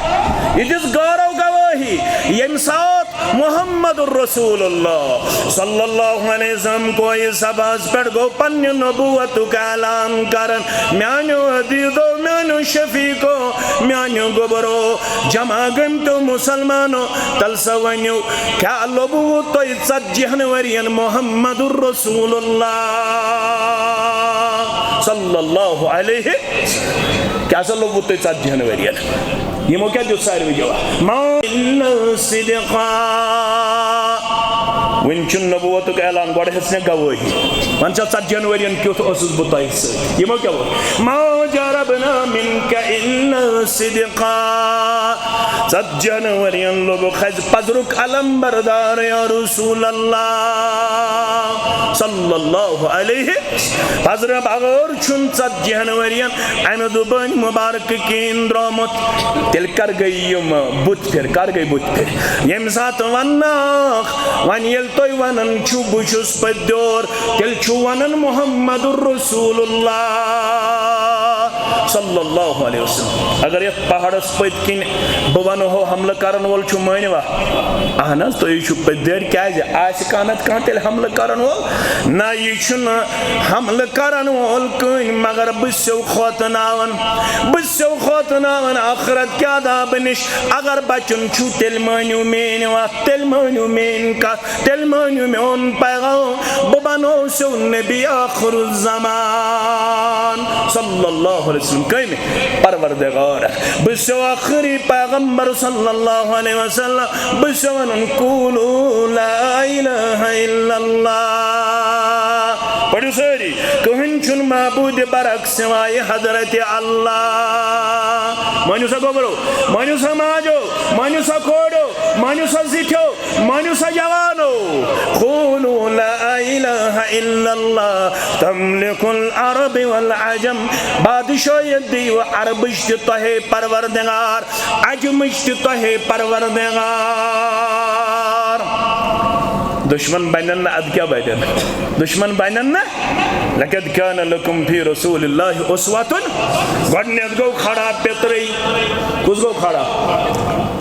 یہِ دِژ غٲرو گوٲہی، ییٚمہِ ساتہٕ محمد رسول اللہ صلی اللہ علیہ وسلم کوہِ صفاہس پٮ۪ٹھ گوٚو پننہِ نبوتُک اعلان کران، میانیو عزیزو، میانیو شفیقو، میانیو گوٚبرو، جمع گٔمتیو مسلمانو، تل سا ؤنِو، کیٛاہ لوٚبوُ تۄہہِ ژتجی ہن ؤرین محمد رسول اللہ صلی اللہ علیہ؟ کیٛاہ سا لوٚبوُ تۄہہِ ژتجی ہن ؤرین؟ یِمو کیٛاہ دیُت ساروٕے جواب؟ ما الا صدقا۔ وٕنہِ چھُنہٕ نبوتُک اعلان، گۄڈٕ ہیٚژ مےٚ گوٲہی۔ وۄنۍ چھا ژتجی ہن ؤرین کیُتھ اوسُس بہٕ تۄہہِ سۭتۍ؟ یِمو کیٛاہ ووٚن؟ ما جربنا منک الا صدقا۔ ژتجی ہن ؤرین لوٚبُکھ اَسہِ پزرُک علم بردار یا رسول اللہ صلی اللہ علیہ۔ پزرٕ بغٲر چھُنہٕ ژتجی ہن ؤرین اَمہِ زُبٲنۍ مُبارکہٕ کِہیٖنۍ درٛامُت۔ تیٚلہِ کر گٔے یِم بُتھِ پھِرِ؟ کر گٔے بُتھِ پھِرِ؟ ییٚمہِ ساتہٕ ونناکھ، وۄنۍ ییٚلہِ تُہۍ ونان چھِو، بہٕ چھُس پٔتۍ یور، تیٚلہِ چھُ ونان محمد رسول اللہ صلی اللہ علیہ وسلم۔ اگر یتھ پہاڑس پٔتۍ کِنۍ بہٕ ونہو حملہٕ کرن وول چھُ، مٲنِوا؟ اہن حظ، تُہۍ چھِو پٔتۍ دٲرۍ، کیازِ آسہِ کانٛہہ نتہٕ کانٛہہ تیٚلہِ حملہٕ کرن وول؟ نہ، یہِ چھُنہٕ حملہٕ کرن وول کٕہٕنۍ، مگر بہٕ چھُسو کھوژناوان، بہٕ چھُسو کھوژناوان ٲخرت کہِ عذابہٕ نِش۔ اگر بچُن چھُو، تیٚلہِ مٲنِو میٲنۍ وتھ، تیٚلہِ مٲنِو میٲنۍ کتھ، تیٚلہِ مٲنِو میون پیغام، بہٕ بنوسو نبی آخر الزمان صلی اللہ علیہ وسلم۔ کٔمۍ؟ پروردگار۔ بہٕ چھُسو ٲخری پیغمبر صلی اللہ علیہ وسلم۔ بہٕ چھُسو ونان، قولوا لا الہ الا اللہ۔ پٔرِو سٲری، کٕہٕنۍ چھُنہٕ معبوٗدِ برحق سوائے حضرت اللہ۔ مٲنِو سا گوٚبرو، مٲنِو سا ماجو، مٲنِو سا کورو، مٲنِو سا زِٹھیو، مٲنِو سا جوانو، قولوا لا الہ الا اللہ تملک العرب والعجم۔ بادشاہیت دیو عربٕچ تہِ تۄہے پروردگار، عجمٕچ تہِ تۄہے پروردگار۔ دشمن بنن نہٕ، ادٕ کیٛاہ بنن؟ دشمن بنن نہٕ۔ لقد کان لکم فی رسول اللہ اسوۃ۔ گۄڈٕنیتھ گوٚو کھڑا پِترٕے۔ کُس گوٚو کھڑا؟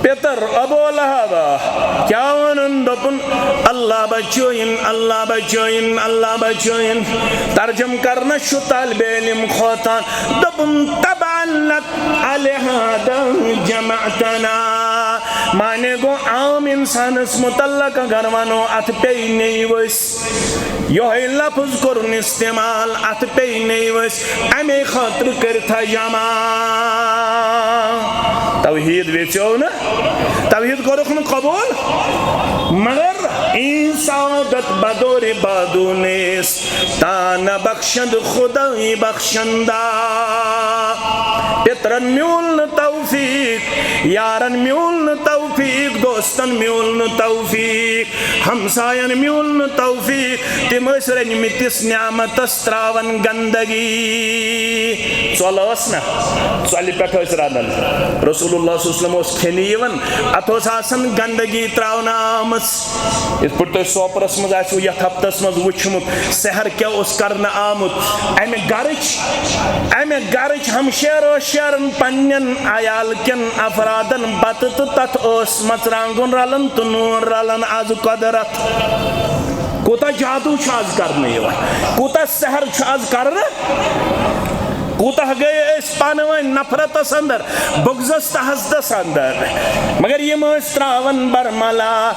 پِتر ابو لہب۔ کیٛاہ وَنُن؟ دوٚپُن، اللہ بچٲیِن، اللہ بچٲیِن، اللہ بچٲیِن۔ ترجم کرنس چھُ طالب علم کھوژان۔ دوٚپُن، تبعا لک الہذا جمعتنا۔ معنی گوٚو، عام انسانس متعلق اگر ونو، اتھ پیٚیہِ نیٚیہِ ؤسۍ۔ یۄہے لفظ کوٚرُن استعمال، اتھ پیٚیہِ نیٚیہِ ؤسۍ، امے خٲطرٕ کٔرِتھ جمع۔ توحید ویژیو نہٕ، توحید کوٚرُکھ نہٕ قبول، مگر این سعادت بدور بادو نیست، تا نبخشد خدای بخشندہ۔ پترن میول نہٕ توفیق، یارن میول نہٕ توفیق، دوستن میول نہٕ توفیق، ہمساین میول نہٕ توفیق۔ تِم ٲسۍ رٔنمٕتِس نعمتس تراوان گندگی۔ ژۄلہٕ ٲس نہ، ژۄلہِ پٮ۪ٹھ ٲسۍ رنان۔ رسول اللہ صلی اللہ علیہ وسلم اوس کھٮ۪نہِ یِوان، اتھ اوس آسان گندگی تراونہٕ آمٕژ۔ یِتھ پٲٹھۍ تۄہہِ سوپرس منٛز آسِوٕ یتھ ہفتس منٛز وٕچھمُت، سحر کیٛاہ اوس کرنہٕ آمُت۔ امہِ گرٕچ، امہِ گرٕچ ہمشیر ٲس شیر پننٮ۪ن عیال کٮ۪ن افرادن بتہٕ تہٕ تتھ اوس مرژٕوانٛگُن رلان تہٕ نوٗن رلان۔ از قۄدرت کوٗتاہ جادو چھُ از کرنہٕ یِوان، کوٗتاہ سحر چھُ از کرنہٕ، کوٗتاہ گٔے أسۍ پانہٕ ؤنۍ نفرتس اندر، بغضس تہٕ حسدس اندر۔ مگر یِم ٲسۍ تراوان برملا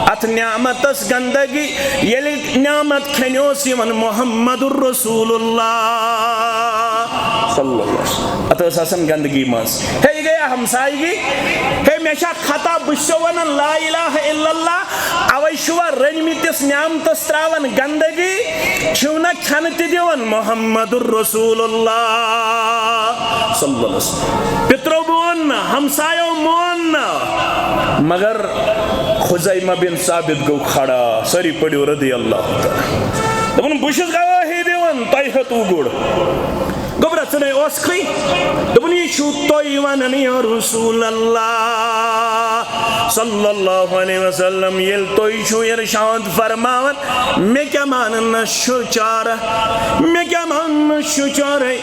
اتھ نعمتس گندگی۔ ییٚلہِ نعمت کھٮ۪نہِ اوس یِوان محمد رسول اللہ صلی اللہ علیہ وسلم، اتھ ٲس آسان گندگی منٛز۔ ہے، یہِ گٔیا ہمسایگی۔ ہے، مےٚ چھا خطا، بہٕ چھُسو ونان لا الہ الا اللہ، اوے چھُوا رٔنمٕتِس نعمتس تراوان گندگی؟ چھِو نہ کھٮ۪نہٕ تہِ دِوان محمد رسول اللہ صلی اللہ علیہ وسلم۔ پِترو مون نہٕ، ہمسایو مون نہٕ، مگر خزیمہ بن ثابت گوٚو کھڑا۔ سٲری پٔرِو رضی اللہ تعالیٰ۔ دوٚپُن، بہٕ چھُس گوٲہی دِوان، تۄہہِ ہیوٚتوُ گُر۔ گوٚبرا، ژٕ نے اوسکھٕے۔ دوٚپُن، یہِ چھُو تُہۍ وَنان یا رسول اللہ صلی اللہ علیہ وسلم، ییٚلہِ تُہۍ چھِو ارشاد فرماوان، مےٚ کیٛاہ ماننَس چھُ چارٕ، مےٚ کیٛاہ ماننَس چھُ چارَے،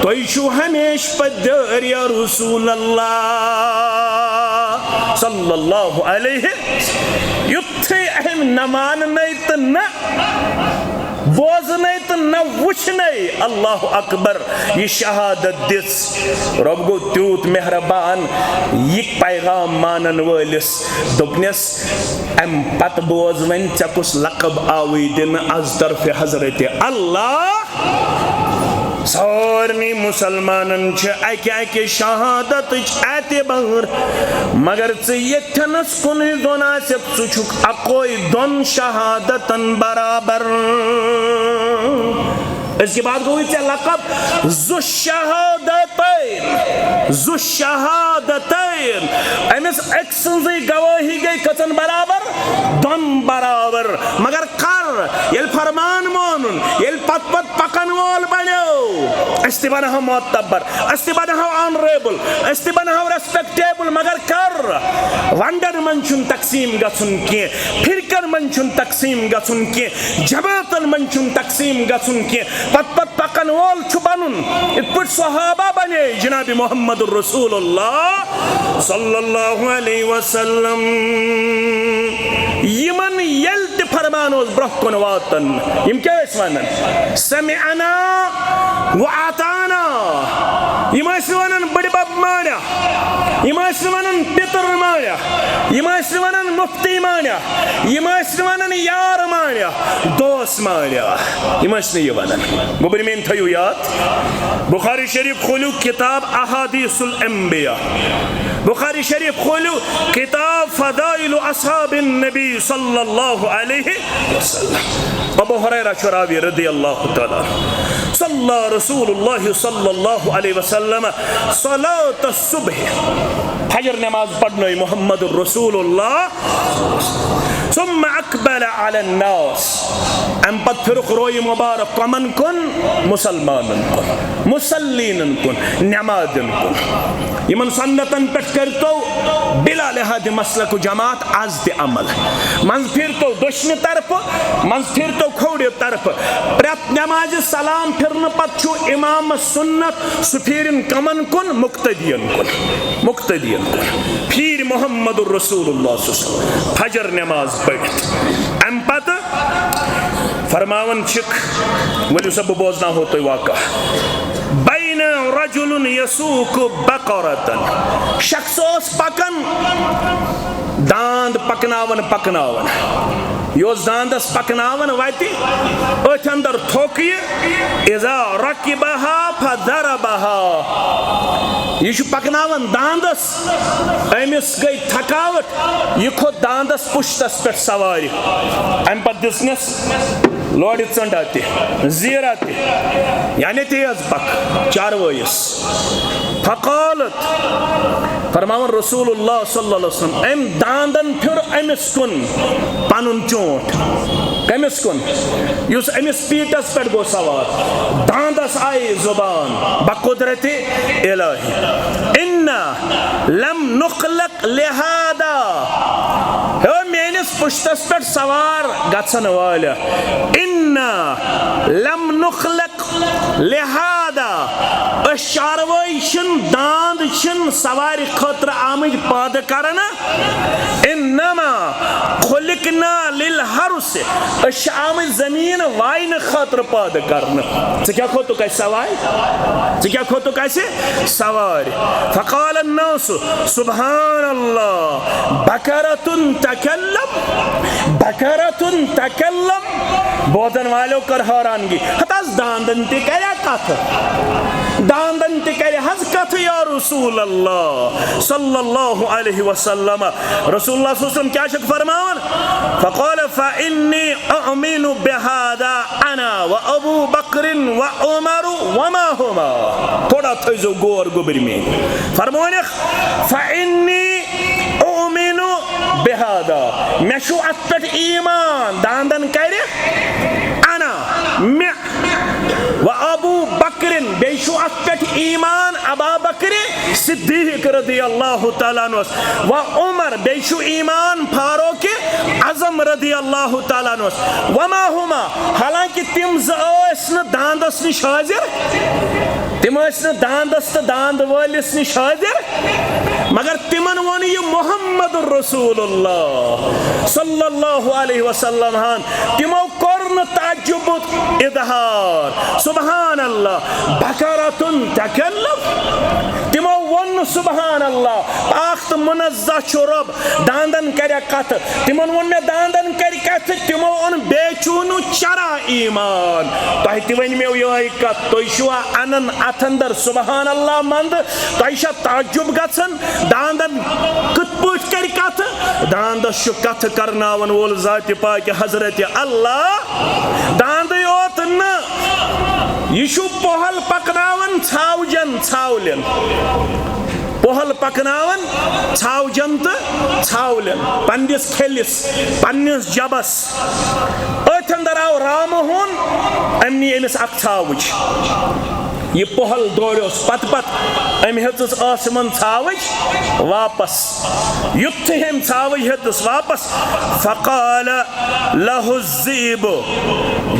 تُہۍ چھِو ہمیشہِ پَتہٕ دٲرۍ یا رسول اللہ صلی اللہ علیہ۔ یُتھُے أمۍ نہ ماننَے تہٕ نہ بوزنَے تہٕ نہ وٕچھنَے، اللہ اکبر، یہِ شہادت دِژ۔ رۄب گوٚو تیوٗت مہربان، یہِ پیغام مانن وٲلِس دوٚپنَس، اَمہِ پتہٕ بوز وۄنۍ، ژےٚ کُس لقب آوٕے دِنہٕ از طرفِ حضرت اللہ؟ سارنٕے مسلمانن چھِ اکہِ اکہِ شہادتٕچ اعتبار، مگر ژٕ ییٚتھٮ۪نس کُنُے زوٚن آسکھ، ژٕ چھُکھ اکوے دۄن شہادتن برابر۔ أزکہِ بعد گوٚوُے ژےٚ لقب ذو الشہادتین، ذو الشہادتین۔ أمِس أکۍ سٕنٛزٕے گوٲہی گٔے کٔژن برابر؟ دۄن برابر۔ مگر کر؟ ییٚلہِ فرمان مونُن، ییٚلہِ پتہٕ پتہٕ پکن وول بنیو، أسۍ تہِ بنہو معتبر، أسۍ تہِ بنہو آنریبل، أسۍ تہِ بنہو ریسپیکٹیبل۔ مگر کر؟ ونڈن منٛز چھُنہٕ تقسیٖم گژھُن کینٛہہ، فرقن منٛز چھُنہٕ تقسیٖم گژھُن کینٛہہ، جماعتن منٛز چھُنہٕ تقسیٖم گژھُن کینٛہہ۔ پتہٕ پتہٕ پکن وول چھُ بنُن، یِتھ پٲٹھۍ صحابہ بنے جناب محمد رسول اللہ صلی اللہ علیہ وسلم۔ یِمن ییٚلہِ تہِ فرمان اوس برٛونٛہہ کُن واتان، یِم کیٛاہ ٲسۍ ونان؟ سمعنا و اطعنا۔ یِم ٲسۍ نہٕ ونان بٕڈِ بب مانیا، یِم ٲسۍ نہٕ ونان پِتٕر مانیا، یِم ٲسۍ نہٕ ونان مفتی مانیا، یِم ٲسۍ نہٕ ونان یار مانیا، دوس مانیا، یِم ٲسۍ نہٕ یہِ ونان۔ گوٚبرۍ میٲنۍ، تھٲیِو یاد، بخاری شریف کھوٗلِو، کتاب احادیث الانبیاء، بخاری شریف کھوٗلِو، کتاب فضائل اصحاب النبی صلی اللہ علیہ وسلم۔ ابو ہریرہ چھُ راوی رضی اللہ تعالیٰ عنہ۔ صلی رسول اللہ صلی اللہ علیہ وسلم صلاۃ الصبح، فجر نماز پرنٲے محمد رسول اللہ۔ ثم اقبل علی الناس، امہِ پتہٕ پھرُکھ رویہِ مبارک کمن کُن؟ مسلمانن کُن، مصلینن کُن، نمازن کُن۔ یِمن سنتن پٮ۪ٹھ کٔرتو بلا لحاظ مسلک و جماعت از تہِ عمل۔ منٛزٕ پھیرتو دٔچھنہِ طرفہٕ، منٛزٕ پھیرتو کھوورِ طرفہٕ۔ پرٛٮ۪تھ نمازِ سلام پھِرنہٕ پتہٕ چھُ امام سنت سُہ پھیرن کمن کُن؟ مقتدین کُن، مقتدین کُن۔ پھیرِ محمد رسول اللہ صلی اللہ علیہ وسلم فجر نماز پٔرِتھ۔ امہِ پتہٕ فرماوان چھِکھ، ؤلِو سا بہٕ بوزناوہو تۄہہِ واقعہ۔ بین رجل یسوق بقرة، شخص اوس پکان، داند پکناوان پکناوان، یہِ اوس داندس پکناوان وتہِ، أتھۍ اندر تھوٚک یہِ، اذا رکبها فضربها، یہِ چھُ پکناوان داندس، أمِس گٔے تھکاوٹ، یہِ کھوٚت داندس پُشتس پٮ۪ٹھ سوارِ۔ امہِ پتہٕ دِژنس لورِ ژنڈا تہِ، زیٖرا تہِ، یعنی تیز پکھ چاروٲیِس۔ فقالت، فرماوان رسول اللہ صلی اللہ علیہ وسلم، أمۍ داندن پھیُر أمِس کُن پنُن چونٹ۔ کٔمِس کُن؟ یُس أمِس پیٖٹس پٮ۪ٹھ گوٚو سوار۔ داندس آیہِ زبان بقدرت الہی۔ انا لم نخلق لہذا، ہے میٲنِس پُشتس پٮ۪ٹھ سوار گژھن وٲلۍ، انا لم نخلق لہذا، چاروٲے چھِنہٕ، داند چھِنہٕ سوارِ خٲطرٕ آمٕتۍ پٲدٕ کرنہٕ۔ انما خلقنا للحرث، أسۍ چھِ آمٕتۍ زٔمیٖن واینہٕ خٲطرٕ پٲدٕ کرنہٕ۔ ژٕ کیٛاہ کھوٚتُکھ اَسہِ سوارِ؟ ژٕ کیٛاہ کھوٚتُکھ اَسہِ سوارِ؟ فقال الناس، سبحان اللہ، بقرة تکلم، بقرة تکلم۔ بوزن والو کٔر حٲرانگی، ہتہٕ حظ داندن تہِ کریا کتھٕ، داندن تہِ کرِ حظ کتھٕ یا رسول اللہ صلی اللہ علیہ وسلم۔ رسول اللہ صلی اللہ علیہ وسلم کیٛاہ چھکھ فرماوان؟ فقال فإني أؤمن بهذا أنا وأبو بكر وعمر وما هما۔ تھوڑا تھٲیزیو غور گوٚبرۍ میٲنۍ۔ فرمونکھ، فإني أؤمن بهذا، مےٚ چھُ اتھ پٮ۪ٹھ ایمان، داندن کرِ انا، مےٚ، و ابو بکرن، بیٚیہِ چھُ اتھ پٮ۪ٹھ ایمان ابا بکر صدیق رضی اللہ تعالیٰ عنہس، و عمر، بیٚیہِ چھُ ایمان فاروق اعظم رضی اللہ تعالیٰ عنہس، وما ہما، حالانکہ تِم زٕ ٲسۍ نہٕ داندس نِش حٲضِر، تِم ٲسۍ نہٕ داندس تہٕ داند وٲلِس نِش حٲضِر، مگر تِمن ووٚن یہِ محمد رسول اللہ صلی اللہ علیہ وسلم ہن۔ تِمو کوٚر نہٕ تعجبُک اظہار۔ سبحان اللہ، بقرۃ تکلم۔ تِمو ووٚن نہٕ سبحان اللہ، پاک تہٕ منزہ چھُ رۄب، داندن کرِ کتھٕ۔ تِمن ووٚن مےٚ، داندن کرِ کتھٕ، تِمو اوٚن بیچوٗنہٕ چرا ایمان۔ تۄہہِ تہِ ؤنۍ مےٚ یِہوٚے کتھ، تُہۍ چھِوا انان اتھ اندر سبحان اللہ مندٕ؟ تۄہہِ چھا تعجب گژھان داندن کِتھ پٲٹھۍ کرِ کتھٕ؟ داندس چھُ کتھٕ کرناون وول ذاتِ پاکہِ حضرت اللہ۔ داندٕے یوت نہٕ، یہِ چھُ پۄہل پکناوان ژھاوجن ژھاولٮ۪ن۔ پۄہل پکناوان ژھاوجن تہٕ ژھاولٮ۪ن، پننِس کھیلِس، پننِس جبس۔ أتھۍ اندر آو رامہٕ ہوٗن، أمۍ نی أمِس اکھ ژھاوٕج۔ یہِ پۄہل دورِیوس پتہٕ پتہٕ، أمۍ ہیٚژٕس ٲسہٕ یِمن ژھاوٕج واپس۔ یُتھُے أمۍ ژھاوٕج ہیٚژٕس واپس، فقال لہ الذئب،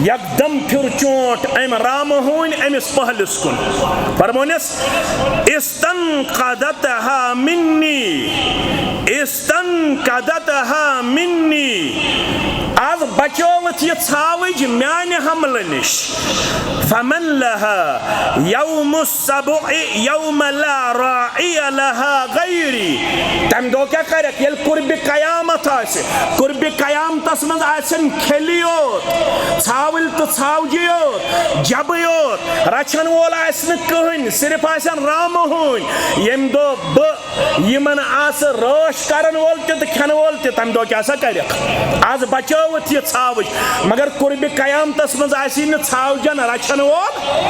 یکدم پھِر چونٹ أمۍ رامہٕ ہوٗنۍ أمِس پۄہلِس کُن۔ فرمونس، استنقذتها مني، استنقذتها مني، از بچٲوتھ یہِ ژھاوٕج میانہِ حملہٕ نِش۔ فمن لها يوم السبع يوم لا راعي لها غيري۔ تمہِ دۄہ کیٛاہ کرکھ؟ ییٚلہِ قربِ قیامت آسہِ، قربِ قیامتس منٛز آسن کھیٚلی یوت، ژھاوٕلۍ تہٕ ژھاوجہِ یوت، جبہٕ یوت، رچھن وول آسہِ نہٕ کٕہٕنۍ، صرف آسن رامہٕ ہوٗنۍ۔ ییٚمہِ دۄہ بہٕ یِمن آسہٕ رٲچھ کرن وول تہِ تہٕ کھٮ۪ن وول تہِ، تمہِ دۄہ کیٛاہ سا کرکھ؟ از بچٲوتھ یہِ ژھاوٕج، مگر قربِ قیامتس منٛز آسی نہٕ ژھاوجن رچھن وول۔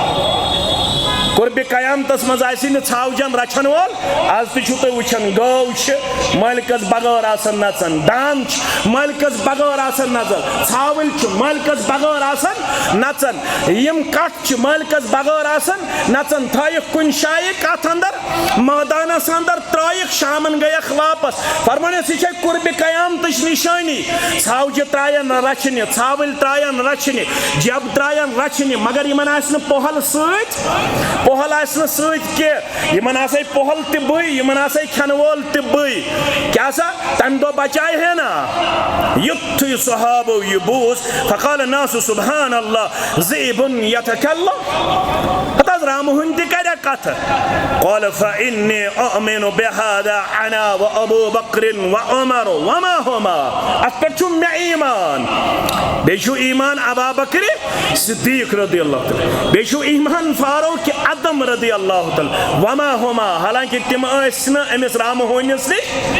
قربِ قیامتس منٛز آسی نہٕ ژھاوجن رچھن وول۔ از تہِ چھِو تُہۍ وٕچھان، گٲو چھِ مٲلکس بغٲر آسان نژان، داند چھِ مٲلکس بغٲر آسان نژان، ژھاوٕلۍ چھِ مٲلکس بغٲر آسان نژان، یِم کٹھ چھِ مٲلکس بغٲر آسان نژان۔ تھٲیِکھ کُنہِ جایہِ کتھ اندر، مٲدانس اندر ترٲیِکھ، شامن گٔیکھ واپس۔ فرمونس، یہِ چھےٚ قربِ قیامتٕچ نشٲنی۔ ژھاوجہِ ترٛاین رچھنہِ، ژھاوٕلۍ ترٛاین رچھنہِ، جب ترٛاین رچھنہِ، مگر یِمن آسہِ نہٕ پۄہل سۭتۍ، پۄہل آسہِ نہٕ سۭتۍ کینٛہہ۔ یِمن آسے پۄہل تہِ بٕے، یِمن آسے کھٮ۪نہٕ وول تہِ بٕے۔ کیٛاہ سا؟ تمہِ دۄہ بچاے ہے نا۔ یُتھُے صحابو یہِ بوٗز، فقال الناس سبحان اللہ، ذئب یتکلم۔ ہتہٕ حظ رامہٕ ہوٗنۍ تہِ کریا کتھٕ؟ قال فإني أؤمن بهذا أنا وأبو بكر وعمر وما هما۔ اتھ پٮ۪ٹھ چھُ مےٚ ایمان۔ بیٚیہِ چھُ ایمان ابا بکرِ صدیق رضی اللہ تعالیٰ، بیٚیہِ چھُ ایمان فاروق اعظم رضی اللہ تعالیٰ، وما ہما، حالانکہ تِم ٲسۍ نہٕ أمِس رامہٕ ہوٗنِس نِش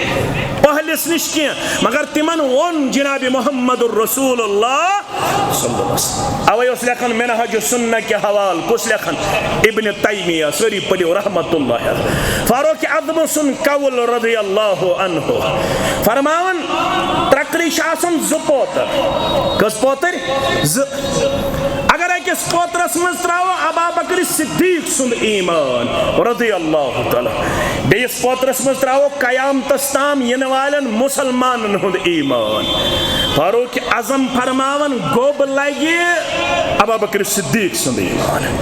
پۄہلِس نِش کینٛہہ، مگر تِمن ووٚن جناب محمد رسول اللہ صلی اللہ علیہ وسلم۔ اوے اوس لیکھان منہج السنہ کہِ حوالہٕ، کُس لیکھان؟ ابن تیمیہ، سٲری پٔرِو رحمت اللہ علیہ۔ فاروق اعظم سُنٛد قول رضی اللہ عنہ فرماوان، ترٛکرِ چھِ آسان زٕ پوتر۔ کٔژ پوتر؟ زٕ۔ اگر أکِس پوترس منٛز ترٛاوو ابا بکر صدیق سُنٛد ایمان رضی اللہ تعالیٰ، بیٚیِس پوترس منٛز ترٛاوو قیامتس تام یِنہٕ والٮ۪ن مسلمانن ہُنٛد ایمان۔ فاروق اعظم فرماوان، گوٚب لگہِ ابا بکر صدیق سُنٛد ایمان۔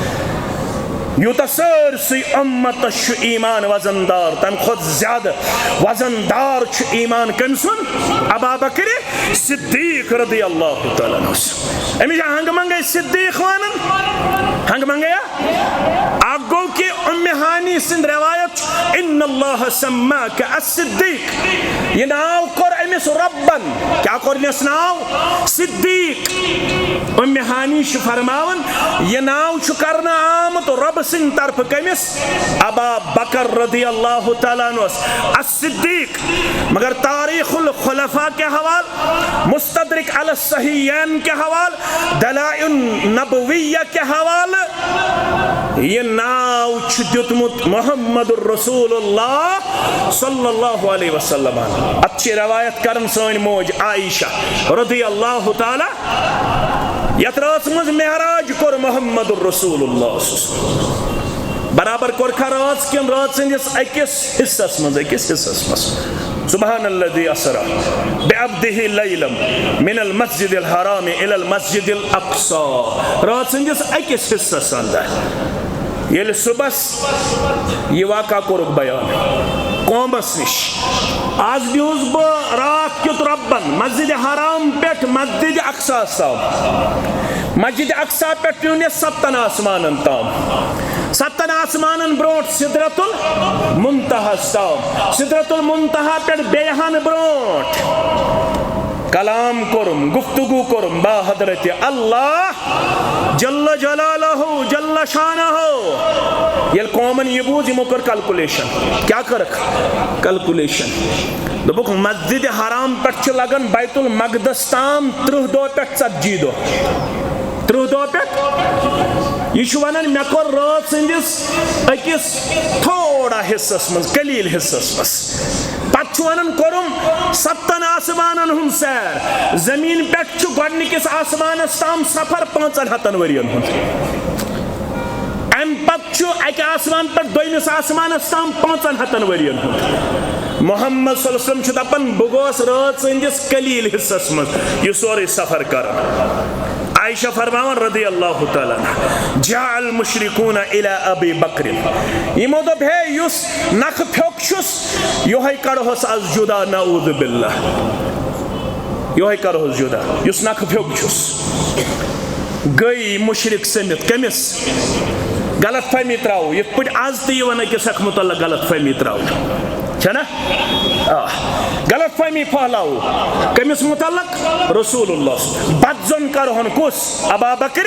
یوٗتاہ سٲرسٕے اُمتس چھُ ایمان وزن دار، تمہِ کھۄتہٕ زیادٕ وزن دار چھُ ایمان کٔمۍ سُنٛد؟ ابا بکر صدیق رضی اللہ تعالیٰ عنہ۔ أمِس چھِ ہنٛگہٕ منٛگے صدیق ونان، ہنٛگہٕ منٛگے۔ اکھ گوٚو کہِ اُمہِ ہانی سٕنٛدۍ روایت چھِ، "ان اللہ سماک الصدیق"، یہِ ناو کوٚر أمِس رۄبن۔ کیٛاہ کوٚرنس ناو؟ صدیق۔ اُمہِ ہانی چھِ فرماوان، یہِ ناو چھُ کرنہٕ آمُت رۄبہٕ سٕنٛدِ طرفہٕ کٔمِس؟ ابا بکر رضی اللہ تعالیٰ عنہس الصدیق۔ مگر تاریخ الخلفاء کہِ حوالہٕ، مستدرک علی الصحیحین کہِ حوالہٕ، دلائل النبویہ کہِ حوالہٕ، یہِ ناو چھُ دیُتمُت محمد رسول اللہ صلی اللہ علیہ وسلم۔ اتھ چھِ روایت کران سٲنۍ موج عائشہ رضی اللہ تعالیٰ، یتھ رٲژ منٛز معراج کوٚر محمد رسول اللہ صلی اللہ علیہ وسلم۔ برابر کوٚرکھا رٲژ کِنہٕ رٲژ ہٕنٛدِس أکِس حصس منٛز، أکِس حصس منٛز؟ سبحان الذي اسرى بعبده ليلا من المسجد الحرام الى المسجد الاقصى۔ رٲژ ہٕنٛدِس أکِس حصس اندر ییٚلہِ صُبحس یہِ واقعہ کوٚرُکھ بیان قومس نِش، از بیوٗس بہٕ راتھ کیُتھ رۄبن مسجد حرام پٮ۪ٹھ مسجد اقصیٰ تام۔ مسجد اقصیٰ پٮ۪ٹھ پیوٚو مےٚ ستن آسمانن تام۔ ستن آسمانن برونٛٹھ سدرت المنتہاہس تام، سدرت المنتہا پٮ۪ٹھ بیٚیہِ ہن برونٛٹھ۔ کلام کوٚرُم، گفتگو کوٚرُم با حضرت اللہ جل جلالہ جل شانہ۔ ییٚلہِ قومن یہِ بوٗز، یِمو کٔر کلکولیشن۔ کیٛاہ کٔرٕکھ؟ کلکولیشن۔ دوٚپُکھ، مسجد حرام پٮ۪ٹھ چھِ لگان بیت المقدس تام ترٕٛہ دۄہ پٮ۪ٹھ ژتجی دۄہ۔ ترٕٛہ دۄہ پٮ۪ٹھ۔ یہِ چھُ ونان، مےٚ کوٚر رٲژ ہٕنٛدِس أکِس تھوڑا حصس منٛز، قلیل حصس منٛز۔ پتہٕ چھُ ونان، کوٚرُم ستن آسمانن ہُنٛد سیر۔ زمین پٮ۪ٹھ چھُ گۄڈٕنِکِس آسمانس تام سفر پانٛژن ہتن ؤرین ہُنٛد۔ امہِ پتہٕ چھُ اکہِ آسمان پٮ۪ٹھ دوٚیمِس آسمانس تام پانٛژن ہتن ؤرین ہُنٛد۔ محمد صلی اللہ علیہ وسلم چھُ دپان، بہٕ گوس رٲژ ہٕنٛدِس قلیل حصس منٛز یہِ سورُے سفر کران۔ عائشہ فرماوان رضی اللہ تعالیٰ عنہا، جاء المشرکون الی ابی بکر۔ یِمو دوٚپ، ہے، یُس نکھٕ پھیوٚک چھُس، یِہوٚے کڑہوس از جدا، نعوذ باللہ۔ یِہوٚے کڑہوس جدا، یُس نکھٕ پھیوٚک چھُس۔ گٔے مشرک سٔمِتھ۔ کٔمِس؟ غلط فہمی ترٛاوو۔ یِتھ پٲٹھۍ از تہِ یِوان أکِس اکھ متعلق غلط فہمی ترٛاونہٕ۔ چھےٚ نا؟ آ۔ غلط فہمی پھٔہلاوو۔ کٔمِس متعلق؟ رسول اللہ۔ بد ظن کرہون کُس؟ ابا بکر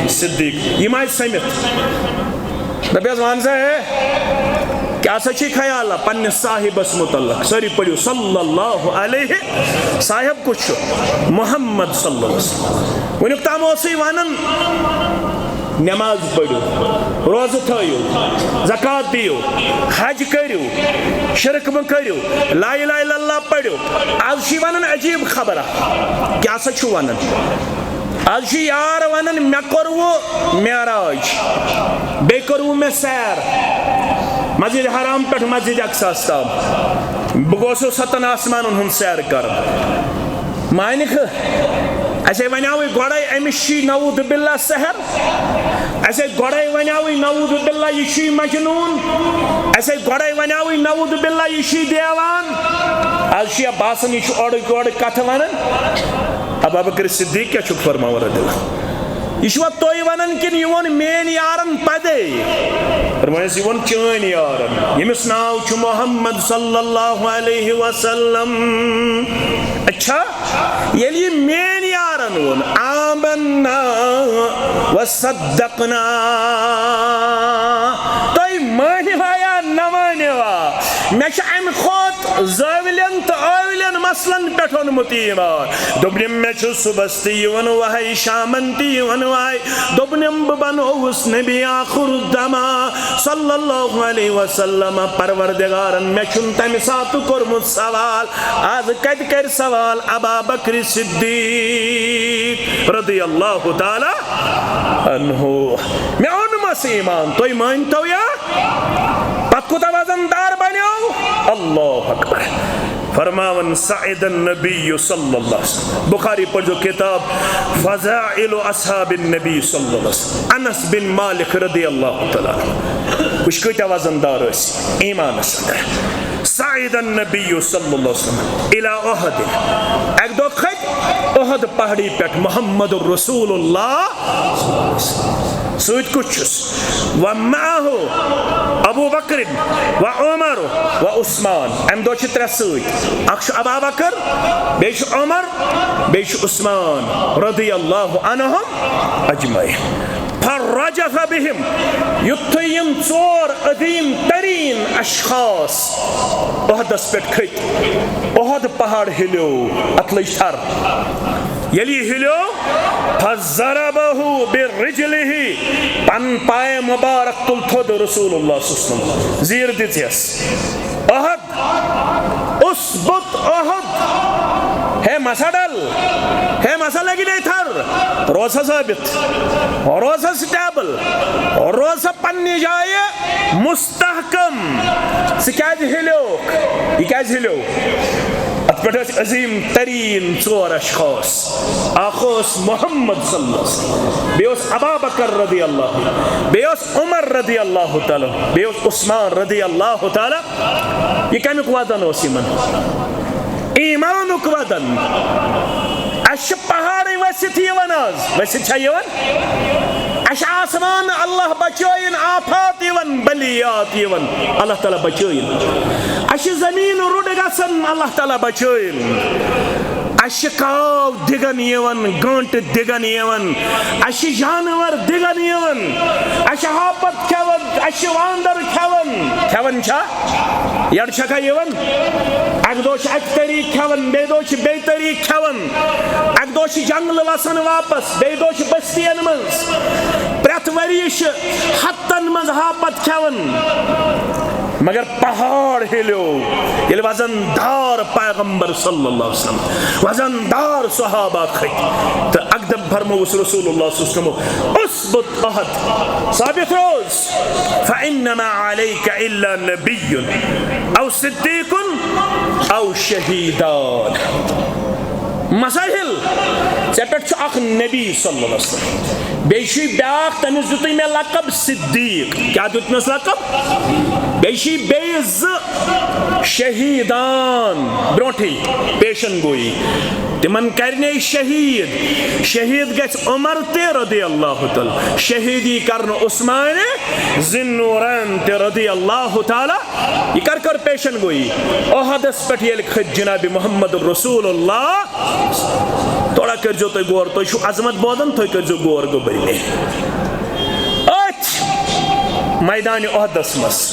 صدیق۔ یِم آیہِ سٔمِتھ۔ دَپیس، وَن سا ہے، کیٛاہ سا چھُے خیال پننِس صاحبس متعلق؟ سٲری پٔرِو صلی اللہ علیہ۔ صاحب کُس چھُ؟ محمد صلی اللہ علیہ وسلم۔ وٕنیُک تام اوسُے وَنان، نماز پٔرِو، روزٕ تھٲیِو، زکوٰۃ دِیِو، حج کٔرِو، شرک مہٕ کٔرِو، لا الہ الا اللہ پٔرِو۔ آز چھُے وَنان عجیٖب خبرا۔ کیٛاہ سا چھُ وَنان؟ آز چھُ یار وَنان، مےٚ کوٚروُ معراج، بیٚیہِ کوٚروُ مےٚ سیر مسجد حرام پٮ۪ٹھ مسجد اقصیٰ ہَس تام۔ بہٕ گوسُس ستن آسمانن ہُنٛد سیر کران۔ مانکھ، اسے ونیاوٕے گۄڈے أمِس چھُے نعوذ باللہ سحر۔ اسے گۄڈے ونیاوٕے نعوذ باللہ یہِ چھُے مجنون۔ اسے گۄڈے ونیاوٕے نعوذ باللہ یہِ چھُے دیوان۔ آز چھُ یا باسان یہِ چھُ اورٕکۍ یورٕکۍ کتھٕ ونان۔ ابا بکر صدیق کیٛاہ چھُکھ فرماوان رضی اللہ؟ یہِ چھُوا تُہۍ ونان کِنہٕ یہِ ووٚن میٲنۍ یارن پدے؟ فرمٲیس، یہِ ووٚن چٲنۍ یارن، ییٚمِس ناو چھُ محمد صلی اللہ علیہ وسلم۔ اچھا، ییٚلہِ یہِ میٲنۍ یارن ووٚن، آمنا و صدقنا، تُہۍ مٲنِوا یا نہ مٲنِوا، مےٚ چھُ امہِ کھۄتہٕ زٲولٮ۪ن تہٕ ٲولٮ۪ن مسلن پٮ۪ٹھ اوٚنمُت یہِ ایمان۔ دوٚپنم، مےٚ چھُ صُبحس تہِ یِوان وحی، شامن تہِ یِوان وحی۔ دوٚپنم، بہٕ بنووُس نبی آخر الزمان صلی اللہ علیہ وسلم۔ پروردگارن مےٚ چھُنہٕ تمہِ ساتہٕ کوٚرمُت سوال، از کتہِ کرِ سوال ابا بکر صدیق رضی اللہ تعالیٰ عنہ؟ مےٚ اوٚنمس ایمان، تُہۍ مٲنتو یا؟ پتہٕ کوٗتاہ وزن دار بنیو؟ اللہ اکبر۔ فرماوان، صعد النبی صلی اللہ علیہ وسلم۔ بخاری پرزو کتاب فضائل اصحاب النبی صلی اللہ علیہ وسلم، انس بن مالک رضی اللہ تعالیٰ عنہ۔ وچھ کۭتیاہ وزن دار ٲسۍ ایمانس اندر۔ صعد النبی صلی اللہ علیہ وسلم الی احد۔ اکہِ دۄہ کھٔتۍ احد پہاڑی پٮ۪ٹھ محمد رسول اللہ۔ سۭتۍ کُس چھُس؟ ومعه ابو بکر وعمر وعثمان۔ امہِ دۄہ چھِ ترٛےٚ سۭتۍ۔ اکھ چھُ ابا بکر، بیٚیہِ چھُ عمر، بیٚیہِ چھُ عثمان رضی اللہ عنہم اجمعین۔ فرجف بهم، یُتھُے یِم ژور عظیم ترین اشخاص احدس پٮ۪ٹھ کھٔتۍ، احد پہاڑ ہلیو، اتھ لٔج تھر۔ ییٚلہِ یہِ ہلیو، فضربه برجله، پن پایہِ مبارک تُل تھوٚد رسول اللہ صلی اللہ علیہ وسلم، زیٖر دِژیس۔ احد، اثبت احد، ہے مسا ڈل، ہے مسا لگہِ نہٕ تھر، روز سا ثابت، روز سا سٹیبل، روز سا پننہِ جایہِ مستحکم۔ ژٕ کیازِ ہلیوکھ؟ یہِ کیازِ ہلیو؟ اتھ پٮ۪ٹھ ٲسۍ عظیم ترین ژور اشخاص۔ اکھ اوس محمد صلی اللہ علیہ وسلم، بیٚیہِ اوس ابا بکر رضی اللہ عنہ، بیٚیہِ اوس عمر رضی اللہ تعالیٰ، بیٚیہِ اوس عثمان رضی اللہ تعالیٰ۔ یہِ کمیُک وزن اوس یِمن؟ ایمانُک وزن۔ اسہِ چھِ پہاڑے ؤسِتھ یِوان آز، ؤسِتھ چھا یِوان؟ اسہِ چھِ آسمان اللہ بچٲیِن آفات یِوان، بلیات یِوان، اللہ تعالیٰ بچٲیِن۔ اسہِ چھِ زمین رُڈٕ گژھان، اللہ تعالیٰ بچٲیِن۔ اسہِ چھِ کاو دِگن یِوان، گٲنٹہٕ دِگن یِوان، اسہِ چھِ جانور دِگن یِوان، اسہِ چھِ ہاپت کھٮ۪وان، اسہِ چھِ واندر کھٮ۪وان۔ کھٮ۪وان چھا؟ یڈ چھکھا یِوان؟ اکہِ دۄہ چھِ اکہِ طریقہٕ کھٮ۪وان، بیٚیہِ دۄہ چھِ بیٚیہِ طریقہٕ کھٮ۪وان۔ اکہِ دۄہ چھِ جنگلہٕ وسان واپس، بیٚیہِ دۄہ چھِ بستین منٛز۔ پرٛٮ۪تھ ؤریہِ چھِ ہتن منٛز ہاپت کھٮ۪وان۔ مگر پہاڑ ہلیو، ییٚلہِ وزن دار پیغمبر صلی اللہ علیہ وسلم، وزن دار صحابہ کھٔتۍ، تہٕ اکدم فرمووُس رسول اللہ صلی اللہ علیہ وسلم، اثبت احد، ثابت روز، فانما علیک الا نبی او صدیق او شہیدان۔ مسا ہل، ژےٚ پٮ۪ٹھ چھُ اکھ نبی صلی اللہ علیہ وسلم، بیٚیہِ چھُے بیٛاکھ، تٔمِس دیُتُے مےٚ لقب صدیق۔ کیٛاہ دیُتنس لقب؟ بیٚیہِ چھُے بیٚیہِ زٕ شہیدان برونٛٹھٕے پیشن گویی، تِمن کرنے شہید۔ شہید گژھِ عمر تہِ رضی اللہ تعالیٰ، شہیدی کرنہٕ عثمان ذی النورین تہِ رضی اللہ تعالیٰ۔ یہِ کر کٔر پیشن گویی؟ احدس پٮ۪ٹھ ییٚلہِ کھٔتۍ جناب محمد رسول اللہ، تھوڑا کٔرزیو تُہۍ غور، تُہۍ چھِو عظمت بوزان، تُہۍ کٔرزیو غور گوٚبرِ مےٚ۔ أتھۍ میدانِ احدس منٛز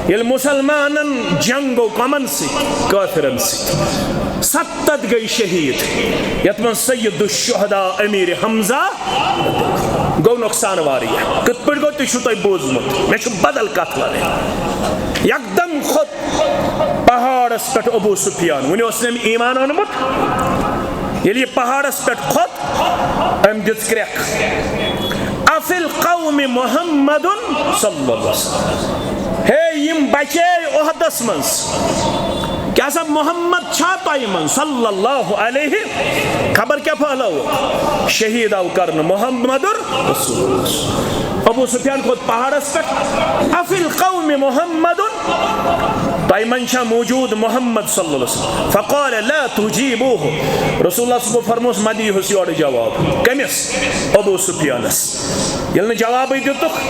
ییٚلہِ مسلمانن جنگ گوٚو کمن سۭتۍ؟ کٲفرن سۭتۍ۔ ستتھ گٔے شہید، یتھ منٛز سید الشہداء امیر حمزہ گوٚو نۄقصان واریاہ۔ کِتھ پٲٹھۍ گوٚو، تہِ چھُو تۄہہِ بوٗزمُت، مےٚ چھُ بدل کتھ ونٕنۍ۔ یکدم کھوٚت پہاڑس پٮ۪ٹھ ابو سفیان، وُنہِ اوس نہٕ أمۍ ایمان اوٚنمُت۔ ییٚلہِ یہِ پہاڑس پٮ۪ٹھ کھوٚت، أمۍ دِژ کرٛٮ۪کھ، افی القوم محمد صلی اللہ علیہ وسلم۔ ہے، یِم بچے احدس منٛز، کیٛاہ سا محمد چھا تۄہہِ منٛز صلی اللہ علیہ؟ خبر کیٛاہ پھٔہلٲوٕکھ؟ شہید آو کرنہٕ محمد رسول اللہ۔ ابو سفیان کھوٚت پہاڑس پٮ۪ٹھ، افی القوم محمد، تۄہہِ منٛز چھا موجود محمد صلی اللہ علیہ وسلم؟ فقال لا تجیبوہ۔ رسول اللہ صلی اللہ علیہ وسلم فرموس، مہ دیٖہُس یورٕ جواب۔ کٔمِس؟ ابو سفیانس۔ ییٚلہِ نہٕ جوابٕے دِتُکھ،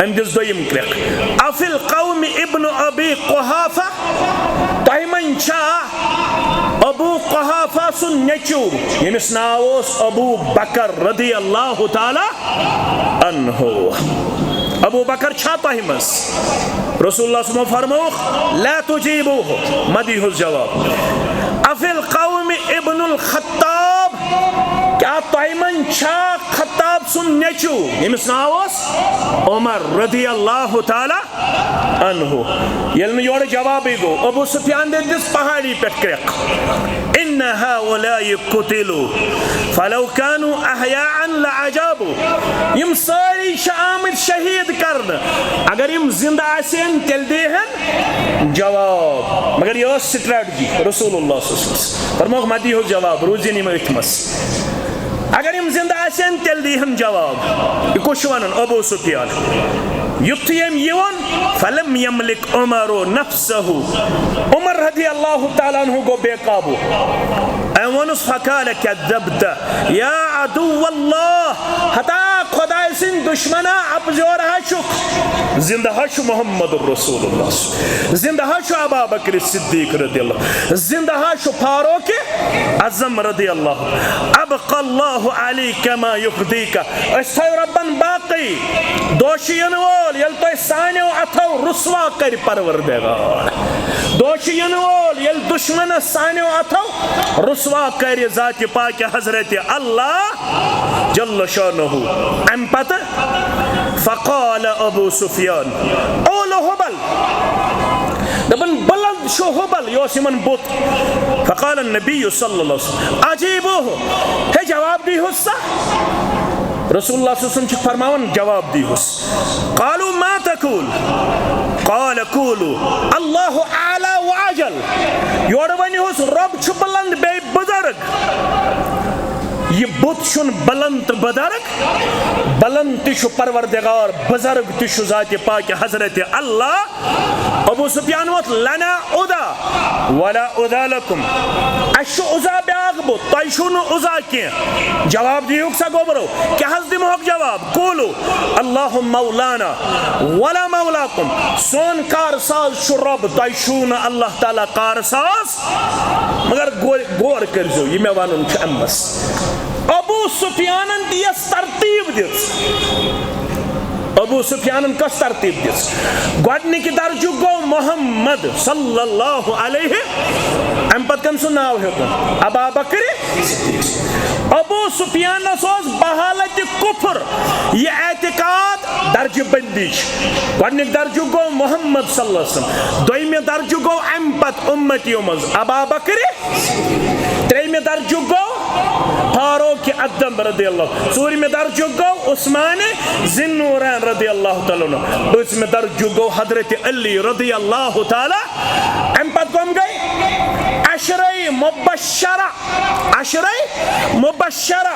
أمۍ دِژ دوٚیِم کرٛٮ۪کھ، افی القوم ابن ابی قحافہ، تۄہہِ منٛز چھا ابو قحافہ سُنٛد نیٚچو، ییٚمِس ناو اوس ابو بکر رضی اللہ تعالیٰ عنہ؟ ابو بکر چھا تۄہہِ منٛز؟ رسول اللہ صلی اللہ علیہ وسلم فرمووُکھ، لا تجیبوہ، مہ دیٖہُس جواب۔ افی القوم ابن الخطاب، کیٛاہ تۄہہِ منٛز چھا خطاب سُنٛد نیٚچو، ییٚمِس ناو اوس عمر رضی اللہ تعالیٰ عنہ؟ ییٚلہِ نہٕ یورٕ جوابٕے گوٚو، ابو سفیان دِژ پہاڑی پٮ۪ٹھ کرٛٮ۪کھ، "ان هؤلاء قتلوا فلو كانوا احياء لأجابوا"، یِم سٲری چھِ آمٕتۍ شہیٖد کرنہٕ، اگر یِم زِندٕ آسہِ ہن تیٚلہِ دِیہِ ہن جواب۔ مگر یہِ ٲس strategy رسول اللہ صلی اللہ علیہ وسلم۔ فرمووُکھ، "مہ دِیِو جواب، روٗزِن یِم أتھۍ منٛز۔ اگر یِم زِندٕ آسن، تیٚلہِ دِیہِ ہن جواب۔" یہِ کُس چھُ وَنان؟ ابو سفیان۔ یُتھُے أمۍ یہِ ووٚن، "فلم یملک عمر نفسہ"، عمر رضی اللہ تعالیٰ عنہ گوٚو بے قابو۔ أمۍ ووٚنُس، "فقال کذبت یا عدو اللہ"، ہتا خۄداے سٕنٛدۍ دُشمنا، اَپزیور ہا چھُکھ۔ زِندٕ ہا چھُ محمد رسول اللہ، زِندٕ ہا چھُ ابا بکر صدیق رضی اللہ، زِندٕ ہا چھُ فاروق اعظم رضی اللہ۔ ابقى الله علي كما يرضيك۔ أسۍ تھٲیِو رۄبن باقٕے۔ دۄہ چھُ یِنہٕ وول، ییٚلہِ تۄہہِ سانیو اَتھو رسوا کرِ پروردگار۔ دۄہ چھُ یِنہٕ وول، ییٚلہِ دُشمنس سانیو اَتھو رسوا کرِ ذاتِ پاکہِ حضرت اللہ جل شانہ۔ اَمہِ پتہٕ فقال ابو سفیان، اولو ہبل، دپان، بلند چھُ ہبل، یہِ اوس یِمن بُت۔ فقال النبی صلی اللہ علیہ وسلم، اجیبوہ، ہے جواب دیہوس سا۔ رسول اللہ صلی اللہ علیہ وسلم چھُ فرماوان، جواب دیہوس۔ قالوا ما تقول؟ قال قولوا الله أعلى وأجل۔ یورٕ ؤنِوس، رۄب چھُ بلند بیٚیہِ بزرگ۔ یہِ بُت چھُنہٕ بلند تہٕ بزرگ، بلند تہِ چھُ پروردگار، بزرگ تہِ چھُ ذاتِ پاکہِ حضرت اللہ۔ ابو سفیان ووت، لنا عزا ولا عزا لکم، اَسہِ چھُ عزا بیٛاکھ بُت، تۄہہِ چھُو نہٕ عزا کینٛہہ۔ جواب دِیِو سا گوٚبرو، کیٛاہ حظ دِمہوکھ جواب؟ قولوا اللهم مولانا ولا مولاکم، سون کار ساز چھُ رۄب، تۄہہِ چھُو نہٕ اللہ تعالیٰ کار ساز۔ مگر غور، غور کٔرۍزیو، یہِ مےٚ وَنُن چھُ اَمہِ منٛز۔ ابو سفیانن دِیَس ترتیٖب دِژ۔ ابو سفیانن کۄس ترتیٖب دِژ؟ گۄڈٕنِکہِ درجُک گوٚو محمد صلی اللہ علیہ، اَمہِ پتہٕ کٔمۍ سُنٛد ناو ہیوٚتُن؟ ابا بکر۔ ابو سفیانس اوس بحالت کفر یہِ اعتقاد درجہ بندی چھِ۔ گۄڈٕنیُک درجُک گوٚو محمد صلی اللہ علیہ وسلم، دوٚیمہِ درجُک گوٚو اَمہِ پتہٕ اُمتیو منٛز ابا بکر، ترٛیٚیمہِ درجُک گوٚو فاروق اعظم رضی اللہ، ژوٗرمہِ درجُک گوٚو عثمان ذی النورین رضی اللہ تعالیٰ عنہ، پٲنٛژمہِ درجُک گوٚو حضرت علی رضی اللہ تعالیٰ۔ اَمہِ پتہٕ کٕم گٔے؟ عشرے مبشرہ، عشرے مبشرہ۔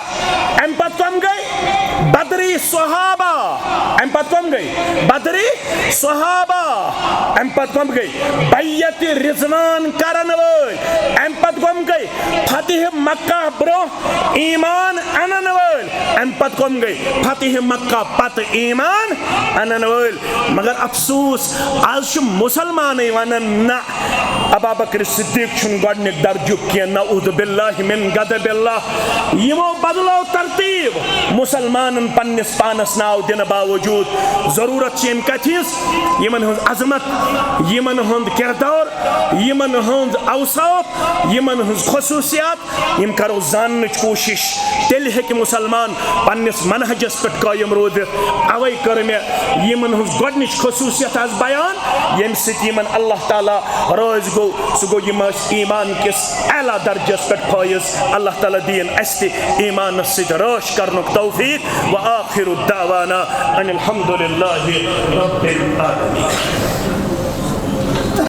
اَمہِ پتہٕ کٕم گٔے؟ بدری صحابہ۔ اَمہِ پتہٕ کٕم گٔے؟ بدری صحابہ۔ اَمہِ پتہٕ کٕم گٔے؟ بیعت رضوان کرن وٲلۍ۔ اَمہِ پتہٕ کٕم گٔے؟ فتح مکہ برونٛہہ ایمان انن وٲلۍ۔ اَمہِ پتہٕ کٕم گٔے؟ فتح مکہ پتہٕ ایمان انن وٲلۍ۔ مگر افسوس، آز چھُ مسلمانٕے ونان، نہ، ابا بکر صدیق چھُنہٕ گۄڈٕنیُک درجُک کینٛہہ، نعوذ باللہ من غضب اللہ۔ یِمو بدلو ترتیٖب مسلمانن پننِس پانس ناو دِنہٕ باوجود۔ ضروٗرت چھِ ییٚمہِ کتھِ ہٕنٛز، یِمن ہٕنٛز عظمت، یِمن ہُنٛد کردار، یِمن ہٕنٛز اوصاف، یِمن ہٕنٛز خصوٗصیات، یِم کرو زاننٕچ کوٗشِش، تیٚلہِ ہیٚکہِ مُسلمان پننِس منہجس پٮ۪ٹھ قٲیِم روٗزِتھ۔ اوے کٔر مےٚ یِمن ہٕنٛز گۄڈٕنِچ خصوٗصیت آز بیان، ییٚمہِ سۭتۍ یِمن اللہ تعالیٰ رٲضۍ گوٚو، سُہ گوٚو، یِم ٲسۍ ایمان کِس اعلیٰ درجس پٮ۪ٹھ فٲیِض۔ اللہ تعالیٰ دِیِن اَسہِ تہِ ایمانس سۭتۍ رٲچھ کرنُک توفیق۔ وآخر دعوانا ان الحمد للہ رب العالمین۔